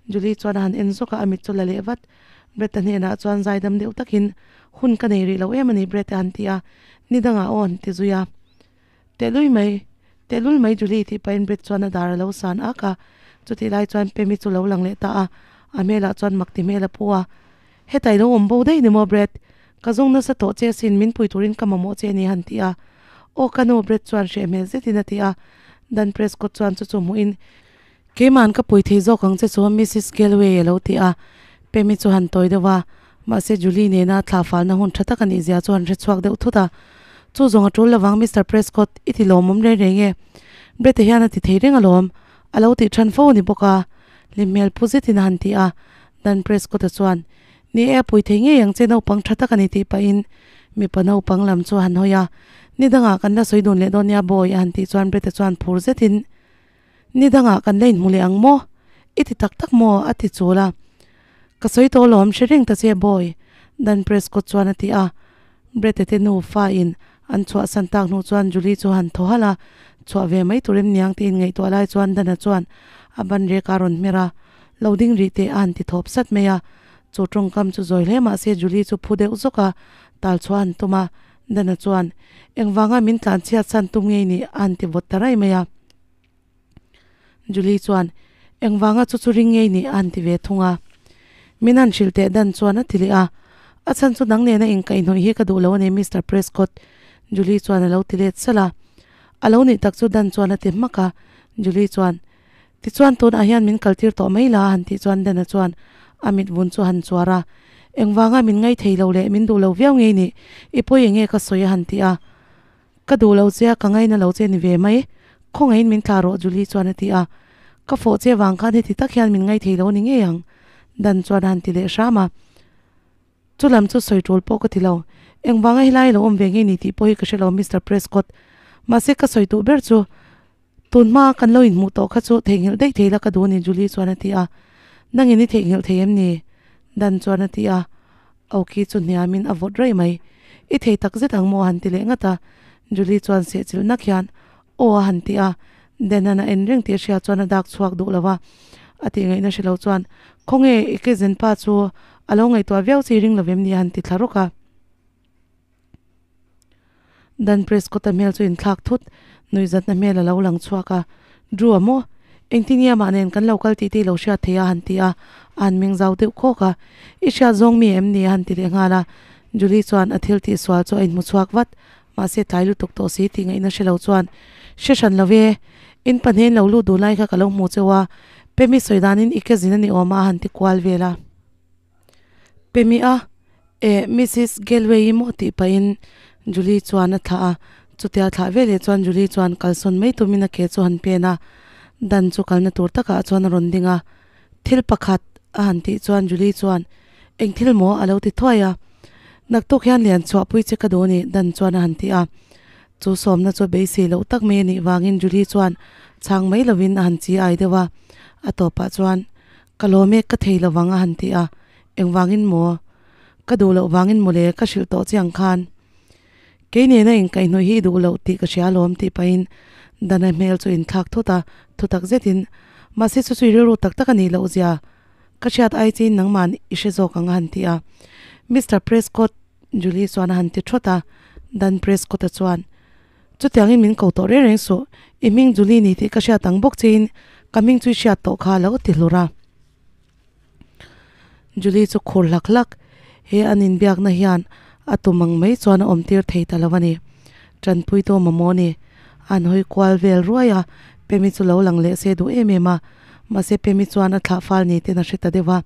Julie chuan a han en zawk a, a mit chu la leh vat. Brett-a hnenah chuan zaidam deuh takin, Hun ka nei rih lo em a ni Brett a han ti a, ni dangah aw an ti zui a. Tehlui mai, tehlul mai Julie tih pahin Brett chuan a dar a lo san ak a. Chutih lai chuan Pemi chu lo lang leh ta a, a hmelah chuan mak ti hmel a pu a. Heta i lo awm bo daih ni maw Brett? Ka zawng nasa tawh che asin, min pui turin ka mamawh che a ni han ti a. Aw ka nu Brett chuan hreh hmel zetin a ti a. Dan Prescott chuan chu chu hmuhin, Keima'n ka pui thei zawk ang che chu Missus Galway a lo ti a. Pemi chu han tawi deuh a, mahse Julie nena thla falna hun tha tak a nih zia chu han hre chhuak deuh thut a. Chu zawng a tul lovang Mister Prescott, i ti lawmawm reng reng e. Brett-a hian a ti thei reng alawm, a lo tih than fo a ni bawk a. Hlim hmel pu zetin a han ti a. Dan Prescott-a chuan, Ni e, a pui thei ngei ang che, naupang tha tak a ni tih pahin mipa naupang lam chu a han hawi a. Ni dangah kan la sawi dun leh dawn nia bawi, a han tih chuan Brett-a chuan phur zetin, Ni dangah kan la inhmu leh ang maw? I ti tak tak maw? a ti chul a. Ka sawi tawh alawm, hre reng ta che bawi, Dan Prescott chuan a ti a. Brett-a te nufa in an chhuahsan tak hnu chuan Julie chu han thaw halh a, chhuah ve mai tur em niang tiin ngaihtuah lai chuan Dan-a chuan a ban rek a rawn hmer a, Lo ding rih teh a han ti thawp sat mai a. Chu tawngkam chu zawi hle mah se Julie chu phu deuh zawk a, tal chhuah a han tum a. Dan-a chuan, Engvanga min tlan chhiat san tum ngei ni? a han ti vawt ta raih mai a. Julie chuan, Engvanga chu chu ring ngei ni? a han ti ve thung a. Min han hrilh teh dan chuan a ti leh a. A chhan chu nang nena inkaihhnawih hi ka duh lo a ni, Mister Prescott, Julie chuan a lo ti let salh a. A lo nih tak chu Dan chuan a ti hmak a. Julie chuan, Tichuan tunah hian min kaltir tawh mai la, a han tih chuan Dan-a chuan a mit vun chu a han chuar a. Engvanga min ngaithei lo leh min duh lo viau ngei ni? I pawi enge ka sawi? a han ti a. Ka duh lo che a, ka ngaina lo che ni ve mai. Khawngaihin min tla rawh, Julie chuan a ti a. Ka fawh che vang khan heti tak hian min ngaithei lo ni ngei ang, Dan chuan a han ti leh hram a. Chu lam chu sawi tul pawh ka ti lo. Engvanga helai lo awm ve ngei ni tih pawh hi ka hre lo, Mister Prescott. Mahse ka sawi duh ber chu tun hma kan lo inhmuh tawh kha chu theihnghilh daih thei la ka duh a ni, Julie chuan a ti a. Nangin i theihnghilh thei em ni? Dan chuan a ti a. Awki chu hniamin a vawt raih mai. I thei tak zet ang maw? a han ti leh ngat a. Julie chuan sehchilh nak hian, Aw a han ti a. Denan a en reng tih a hria chuan a dak chhuak duh lo va. A tih ngaihna hre lo chuan, Khawnge i kezen pa chu a lo ngaihtuah viau che i ring lo vem ni? a han ti thla rawk a. Dan Prescott-a hmel chu inthlak thut, nuihzatna hmel a lo lang chhuak a. Drew-a maw? Engtin nge amah nen kan lo kal tih te i lo hriat thei a? a han ti a, a han meng zau deuh khawk a. I hriat zawng mi em ni? a han ti leh nghal a. Julie chuan a thil tih sual chu a inhmu chhuak vat, mahse tlai lutuk tawh si tih ngaihna hre lo chuan, Hre hran lo e, in pahnih in lo lut duh lai kha ka lo hmu cheu a, Pemi sawi danin i ke zin a ni awm a, a han ti kual vel a. Pemi a, Eh, Missus Galway-i maw tih pahin Julie chuan a thlah a. Chutia thlah veleh chuan Julie chuan kalsawn mai tumin a ke chu a han pen a. Dan chu kalna tur takah chuan a rawn ding a. Thil pakhat a han tih chuan Julie chuan, Eng thil maw? a lo ti thuai a. Naktuk hian lian chhuahpui che ka duh a ni, Dan chuan a han ti a. Chu sawmna chu beisei loh tak mai a nih vangin Julie chuan chhang mai lovin a han chi ai deuh a. A tawpah chuan, Ka lawm e, ka thei lovang a han ti a, engvangin maw? Ka duh loh vangin mawle ka hrilh tawh che ang khan. Kei nena inkaihhnawih hi i duh loh tih ka hria alawm tih pahin Dana hmel chu inthlak thut a, thutak zetin, Mahse chu chu i rilru tak tak a nih loh zia ka hriat ai chiin nangman i hre zawk ang a han ti a. Mister Prescott, Julie chuan a han ti thawt a, Dan Prescott-a chuan, Chutiangin min ko tawh reng reng suh, i hming Julie ni tih ka hriat ang bawk chein ka hming chu i hriat tawh kha a lo ti hlur a. Julie chu khur hlak hlak, he an inbiakna hian a tum ang mai chuan a awm tir thei ta lo a ni. Tanpui tu mamawh a ni. An hawi kual vel ruai a, Pemi chu lo lang leh se duh em em a, mahse Pemi chuan a thlah fal ni ten a hre ta deuh a.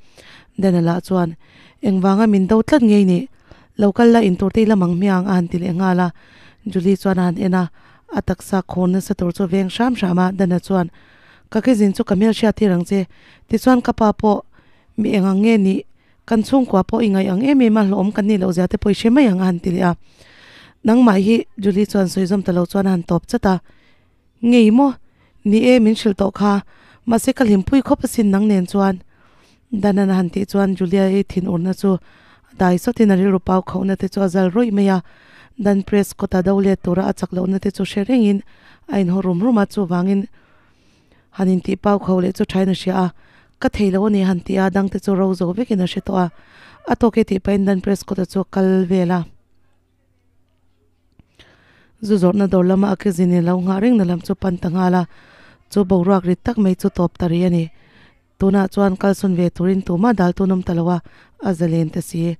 Dana lah chuan, Engvanga min do tlat ngei nih? Lo kal la intur te i la mang hmiang a han ti leh nghal a. Julie chuan a han en a, a taksa khur nasa tur chu veng hram hram a, Dana chuan, Ka kezin chu ka hmel hriat tir ang che, tichuan ka pa pawh mi eng ang nge nih, kan chhungkua pawh i ngaih ang em em a, hlawhawm kan nih loh zia te pawh i hre mai ang a han ti leh a. Nangmah hi Julie chuan sawi zawm ta lo chuan a han tawp chat a, Ngei maw? Ni e, min hrilh tawh kha, mahse ka hlimpui khawp asin nang nen chuan. Danan a han tih chuan Julia-i thinurna chu Dai sawtin a rilru pau khauhna te chu a zal rawih mai a, Dan Prescott a do let tura a chak lohna te chu hre rengin a inhaw rum rum a, chuvangin han intih pau khauh leh chu thain a hria a, Ka thei lo a ni han ti a, dangte chu ro zo vekin a hre tawh a, a tawk e tih pahin Dan Prescott a chu a kal vel a. Zu zawrhna dawr lama a ke zin in lo nghah rengna lam chu pan ta nghal a, chu boruak rit tak mai chu tawp ta rih a ni. Tunah chuan kalsawn ve turin tumah dal tun awm ta lo a, a zalen ta si.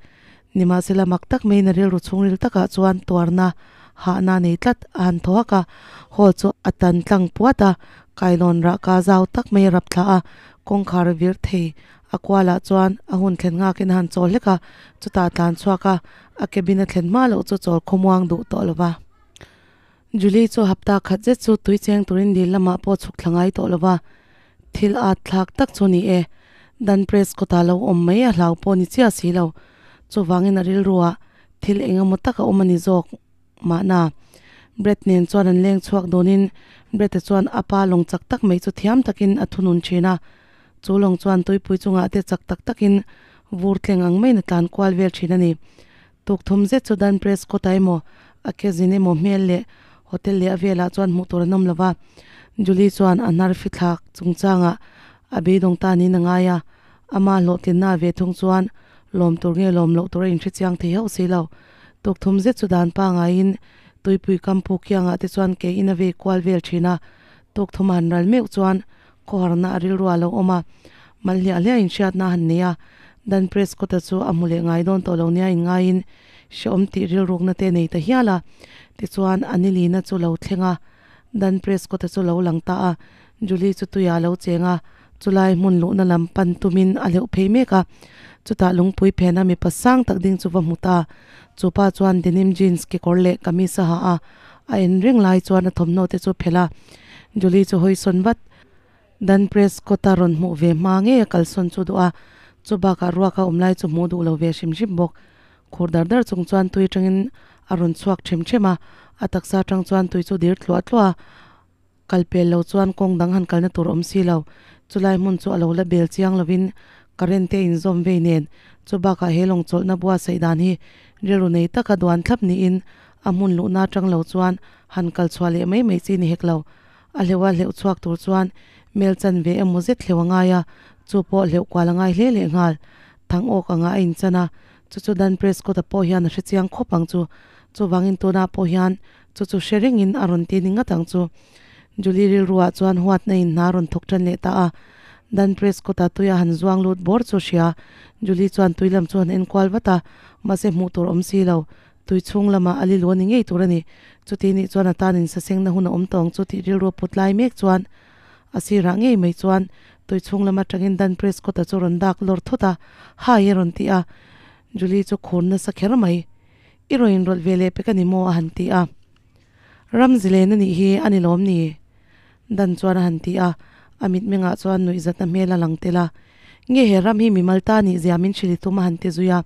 Nimahsela mak tak maiin a rilru chhungril takah chuan tuarna hahna nei tlat a han thaw hak a, hall chu a tan tlang puat a, kailawn rahka zau tak mai a rap thla a, kawngkhar vir thei a kualah chuan a hun thlen nghakin a han chawl hlek a, chutah a tlan chhuak a, a cabin a thlen hma loh chu chawl khawmuang duh tawh lo va. Julie chu hapta khat zet chu tui cheng turin dil lamah pawh chhuk thla ngai tawh lo va, thil at thlak tak chu ni e. Dan Prescott-a lo awm mai a hlau pawh ni chiah si lo. Chuvangin a rilruah thil eng emaw tak a awm a ni zawk mahna. Brett nen chuan an leng chhuak dawnin Brett-a chuan a pa lawng chak tak mai chu thiam takin a thunun thin a. Chu lawng chuan tuipui chungah te chak tak takin vur tleng ang maiin a tlan kual vel thin a ni. Tukthum zet chu Dan Prescott-a emaw, a kezin emaw hmel leh hotel leh a velah chuan hmuh tur an awm lo va. Julie chuan a hnar fithlak chungchangah a beidawng ta niin a ngai a, ama hlawhtlinna a ve thung chuan lawm tur nge lawm loh tur a inhre chiang thei hauh si lo. Tukthum zet chu dan pangaiin tuipui kampu kiangah te chuan ke in a vei kual vel thin a, tukthum a han ral meuh chuan Khawharna a rilru a lo awm a, mal hliah hliah in hriatna a han nei a, Dan Prescott-a chu a hmu leh ngai dawn tawh lo nia inngaiin hrehawm tih rilrukna te nei ta hial a. Tichuan, a nilina chu lo thleng a, Dan Prescott-a chu lo lang ta a, Julie chu tuiah a lo cheng a, chulai hmun luhna lam pan tumin a hleuh phei mek a. Chutah lungpui phena mipa sang tak ding chu va hmu ta. Chu pa chuan denim jeans kekawr leh kamis a ha a, A en reng lai chuan a thawmhnaw te chu phelh a, Julie chu hawi sawn vat. Dan Prescott a rawn hmuh ve hma ngei a kalsawn chu duh a, chu bakah ruak a awm lai chu hmuh duh lo ve hrim hrim bawk. Khur dar dar chung chuan tui atangin a rawn chhuak them them a, a taksa atang chuan tui chu dir tluah tluah a, kal pel lo chuan kawng dang han kalna tur awm si lo. Chulai hmun chu a lo la bel chiang lovin current te a inzawm vei nen, chu bakah he lawng chawlhna buatsaih dan hi rilru nei taka duan thlap niin A hmun luhna atang lo chuan han kal chhuah leh mai mai chi ni hek lo. A hleuh a hleuh chhuak tur chuan mel chan ve emaw zet hleuh a ngai a, chu pawh hleuh kual a ngai hle leh nghal. Thang awk anga a inchan a, chu chu Dan Prescott-a pawh hian a hre chiang khawp ang chu. Chuvangin tunah pawh hian chu chu hre rengin a rawn ti ni ngat ang chu. Julie rilruah chuan huatna in hna a rawn thawk tan leh ta a. Dan Prescott-a tuia han zuang lut bawr chu hria. Julie chuan tui lam chu han enkual vat a, mahse hmuh tur awm si lo. Tui chhung lamah a lilu a ni ngei tur a ni. Chuti nih chuan a tan insasengna hun a awm tawh ang chu tih rilru a put lai mek chuan a sirah ngei mai chuan tui chhung lam atangin Dan Prescott-a chu rawn dak lawr thut a, Hi! a rawn ti a. Julie chu khur nasa kher mai. I rawn inrawlh ve leh pek a ni maw? a han ti a. Ramzilen a nih hi a ni lawm ni? Dan chuan a han ti a, a mitmengah chuan nuihzatna hmel a lang tel a. Nge he ram hi mimal ta nih zia min hrilh i tum a han ti zui a.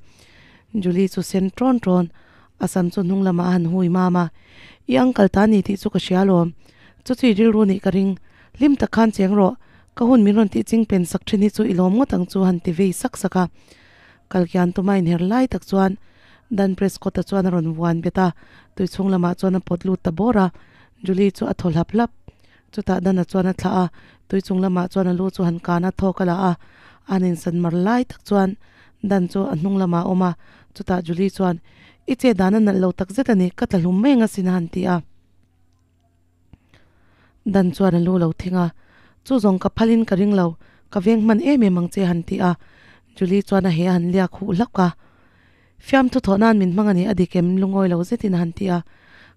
Julie chu sen ṭawn ṭawn, a sam chu hnung lamah a han hui mam a. I uncle ta ni tih chu ka hria alawm. Chu chu i rilru nih ka ring. Hlim tak khan cheng rawh. Ka hun min rawn tih ching pen sak ṭhin hi chu i lawm ngawt ang chu a han ti vei sak sak a. Kalkian tuma inher lai tak chuan Dan Prescott-a chuan a rawn vuan bet a, tui chhung lamah chuan a pawt lut ta bawr a. Julie chu a thaw hlap hlap. Chutah Dana chuan a thlah a, tui chung lamah chuan a lu chu han kan a, thawk a la a. A han insan mar lai tak chuan Dan chu a hnung lamah a awm a. Chutah Julie chuan, I chet dan a nalh lo tak zet a ni, ka tla hlum mai ang asin a han ti a. Dan chuan a lu lo thing a, Chu zawng ka phalin ka ring lo, ka veng hman em em ang che a han ti a. Julie chuan a he a han liak huh hlauh a. Fiamthu thawh nan min hmang a ni a dik em lungawi lo zetin a han ti a.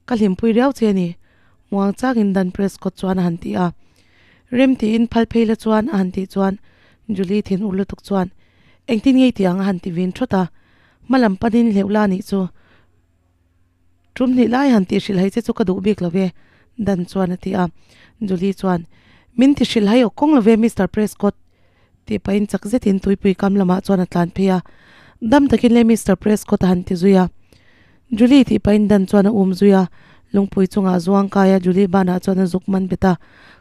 Ka hlimpui riau che a ni, muang changin Dan Prescott chuan a han ti a. Rem tiin phal phei la chuan a han tih chuan Julie thin ur lutuk chuan, Engtin ngei ti ang a han ti vin thawt a. Hma lam panin hleuh la nih chu. Tum hnih lai han tih hrilh hai che chu ka duh bik lo ve, Dan chuan a ti a. Julie chuan, Min ti hrilh hai awk kawng lo ve, Mister Prescott, tih pahin chak zetin tuipui kam lamah chuan a tlan phei a. Dam takin le Mister Prescott a han ti zui a. Julie tih pahin Dan chuan a um zui a. Lungpui chungah zuang kai a, Julie banah chuan a zuk man bet a.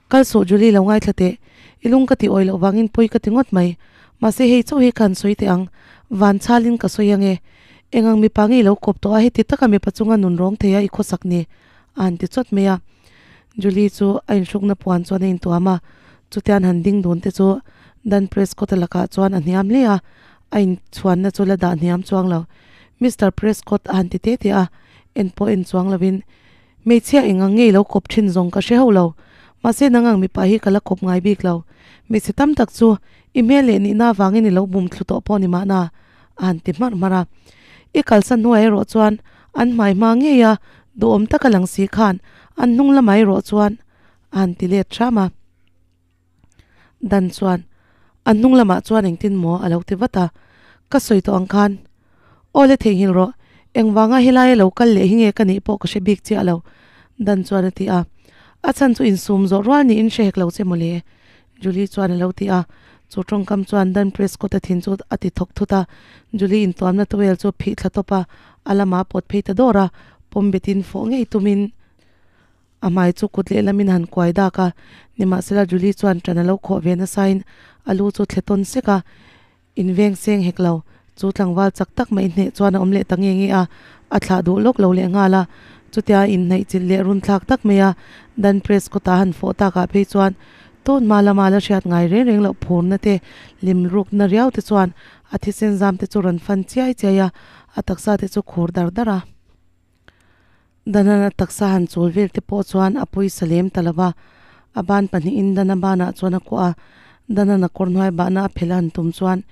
Kal suh Julie lo ngaithla teh. I lung ka ti awi loh vangin pawi ka ti ngawt mai. Mahse hei chauh hi ka han sawi teh ang. Van chhalin ka sawi ange, engang mipa nge i lo kawp tawh a, heti taka mipa chunga nun rawng theia i khawsak ni? a han ti chawt mai a. Julie chu a inhrukna puan chuan a intuam a, chutian han ding dun te chu Dan Prescott-a lakah chuan a hniam hle a, a inchhuanna chu la dah hniam chuang lo. Mister Prescott a han ti te te a, en pawh en chuang lovin, Hmeichhia engang nge i lo kawp thin zawng ka hre hauh lo, mahse nang ang mipa hi ka la kawp ngai bik lo. Hmeichhe tam tak chu i hmel leh nihna avangin i lo bum thlu tawh pawh ni mahna, a han ti hmarh hmarh a. I kalsan hnuai erawh chuan an hmai hma ngei a, duhawm taka lang si khan an hnung lamah erawh chuan a han ti let hram a. Dan chuan, A hnung lamah chuan engtin maw? a lo ti vat a. Ka sawi tawh ang khan, Aw le theihnghilh rawh, engvanga helai a lo kal leh hi nge ka nih pawh ka hre bik chiah lo, Dan chuan a ti a. A chhan chu insum zawh rual niin hre hek lo che mawle, Julie chuan a lo ti a. Chu tawngkam chuan Dan Prescott-a thin chu a ti thawk thut a. Julie intuamna towel chu a phih thla tawp a, a lamah a pawt phei ta dawr a, pawm betin fawh ngei tumin A hmai chu kut lehlamin han kuai dak a, nimahsela Julie chuan ṭan a lo khawh ve nasain a lu chu thle tawn sek a, in veng seng hek lo. Chu tlangval chak tak mai hneh chuan a awm leh ta nge nge a, a thlah duh lawk lo leh nghal a. Chutia inhnaih chilh leh run thlak tak mai a, Dan Prescott-a han fawh takah phei chuan tun hma lama la hriat ngai reng reng loh phurna te, lim rukna riau te chuan a thisen zam te chu rawn fan chiai chiai a, a taksa te chu khur dar dar a. Danana taksa han chul vel te pawh chuan a pawisa lem ta lo va, a ban pahnihin Dana banah chuan a kuah a, Danana kawr hnuai bahna a phelh a han tum chuan,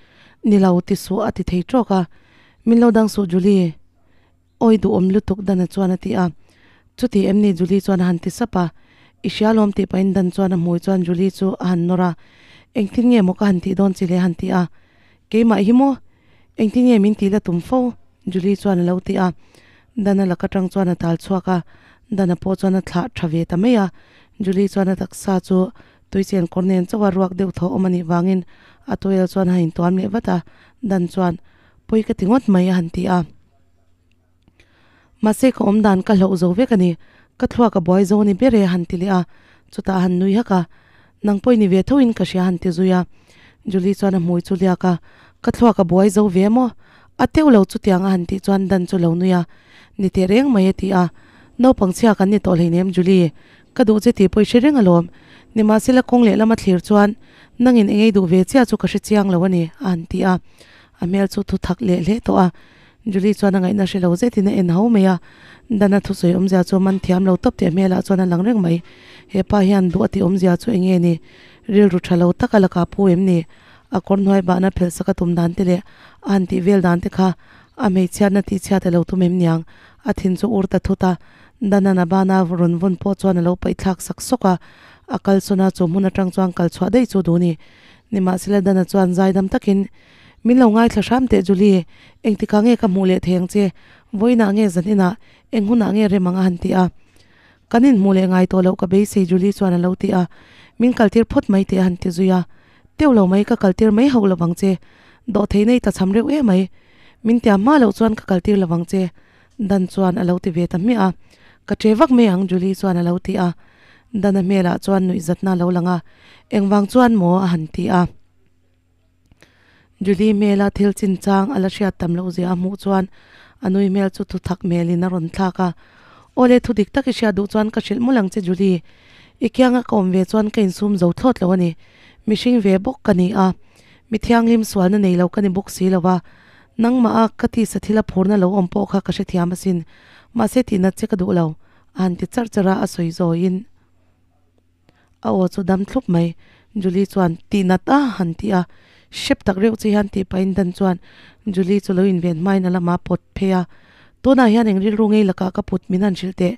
Ni lo, ti suh a ti thei tawk a, Min lo dang suh Julie, awi duhawm lutuk Dana chuan a ti a, Chuti em ni Julie chuan a han ti sap a, I hria lawm tih pahin Dan chuan a hmui chuan Julie chu a han nawr a, Engtin nge maw ka han tih dawn chi le a han ti a, Keimah hi maw? Engtin nge min tih la tum fo? Julie chuan a lo ti a. Dana lak atang chuan a tal chhuak a, Dana pawh chuan a thlah tha ve ta mai a. Julie chuan a taksa chu tuichen kawr nen chauha ruak deuh thaw awm a nih vangin a towel chuan a han intuam leh vat a, Dan chuan, Pawi ka ti ngawt mai a han ti a. Mahse ka awm dan ka hlauh zo vek a ni, ka thluak a buai zo a ni ber e a han ti leh a, chutah a han nui hak a, Nang pawh i ni ve tho in ka hria a han ti zui a, Julie chuan a hmui chu liak a, Ka thluak a buai zo ve maw? A teuh lo chutiang a han tih chuan Dan chu lo nui a, Ni teh reng mai a ti a, Naupang chhia kan ni tawh hleinem Julie, ka duh che tih pawh i hre reng alawm, nimahsela kawng lehlam a thlir chuan nangin engei duh ve chiah chu ka hre chiang lo a ni a han ti a, a hmel chu thuthak leh hle tawh a. Julie chuan a ngaihna hre lo zetin a en ho mai a, Dana thusawi awmzia chu man thiam lo tawp tih a hmelah chuan a lang reng mai. He pa hian duh a tih awmzia chu eng nge ni? Rilru tha lo taka lakah pu em ni? A kawr hnuai bahna phelh sak a tum dan te leh a han tih vel dan te kha a hmeichhiatna tih chhiat a lo tum em niang? A thin chu ur ta thut a, Dana'n a bana rawn vawn pawh chuan a lo paih thlak sak sawk a, a kalsawn a, chu hmun atang chuan kal chhuah daih chu duh ni. Nimahsela Dana chuan zaidam takin Min lo ngaithla hram teh Julie, engtikah nge ka hmuh leh thei ang che? Vawiinah nge zaninah, eng hunah nge rem ang a han ti a. Kan inhmuh leh ngai tawh loh ka beisei Julie chuan a lo ti a. Min kaltir phawt mai teh a han ti zui a. Teuh lo mai ka kaltir mai hauh lovang che. Dawhthei nei ta cham reuh em mai. Min tiam hma loh chuan ka kaltir lovang che. Dan chuan a lo ti ve ta hmiah a. Ka che vak mai ang Julie chuan a lo ti a. Dan a hmelah chuan nuihzatna a lo lang a. Engvang chuan maw a han ti a. Julie hmela thil chinchang a la hriat tam loh zia a hmuh chuan a nui hmel chu thuthak hmelin a rawn thlak a. Awle thu dik tak i hriat duh chuan ka hrilh mawlh ang che Julie. I kianga ka awm ve chuan ka insum zo thlawt lo a ni. Mihring ve bawk ka ni a. Mi thianghlim sualna nei lo ka ni bawk si lo va. Nangmah a ka tisa thila phurna lo awm pawh kha ka hrethiam asin. Mahse tihnat che ka duh lo. A han ti charh charh a, a sawi zawiin. A aw chu dam thlup mai. Julie chuan, Tih nat a? han ti a. Hrep tak reuh che hian tih pahin Dan chuan Julie chu lo inven hmain a lamah a pawt phei a. Tunah hian eng rilru ngei lakah ka put min han hrilh teh.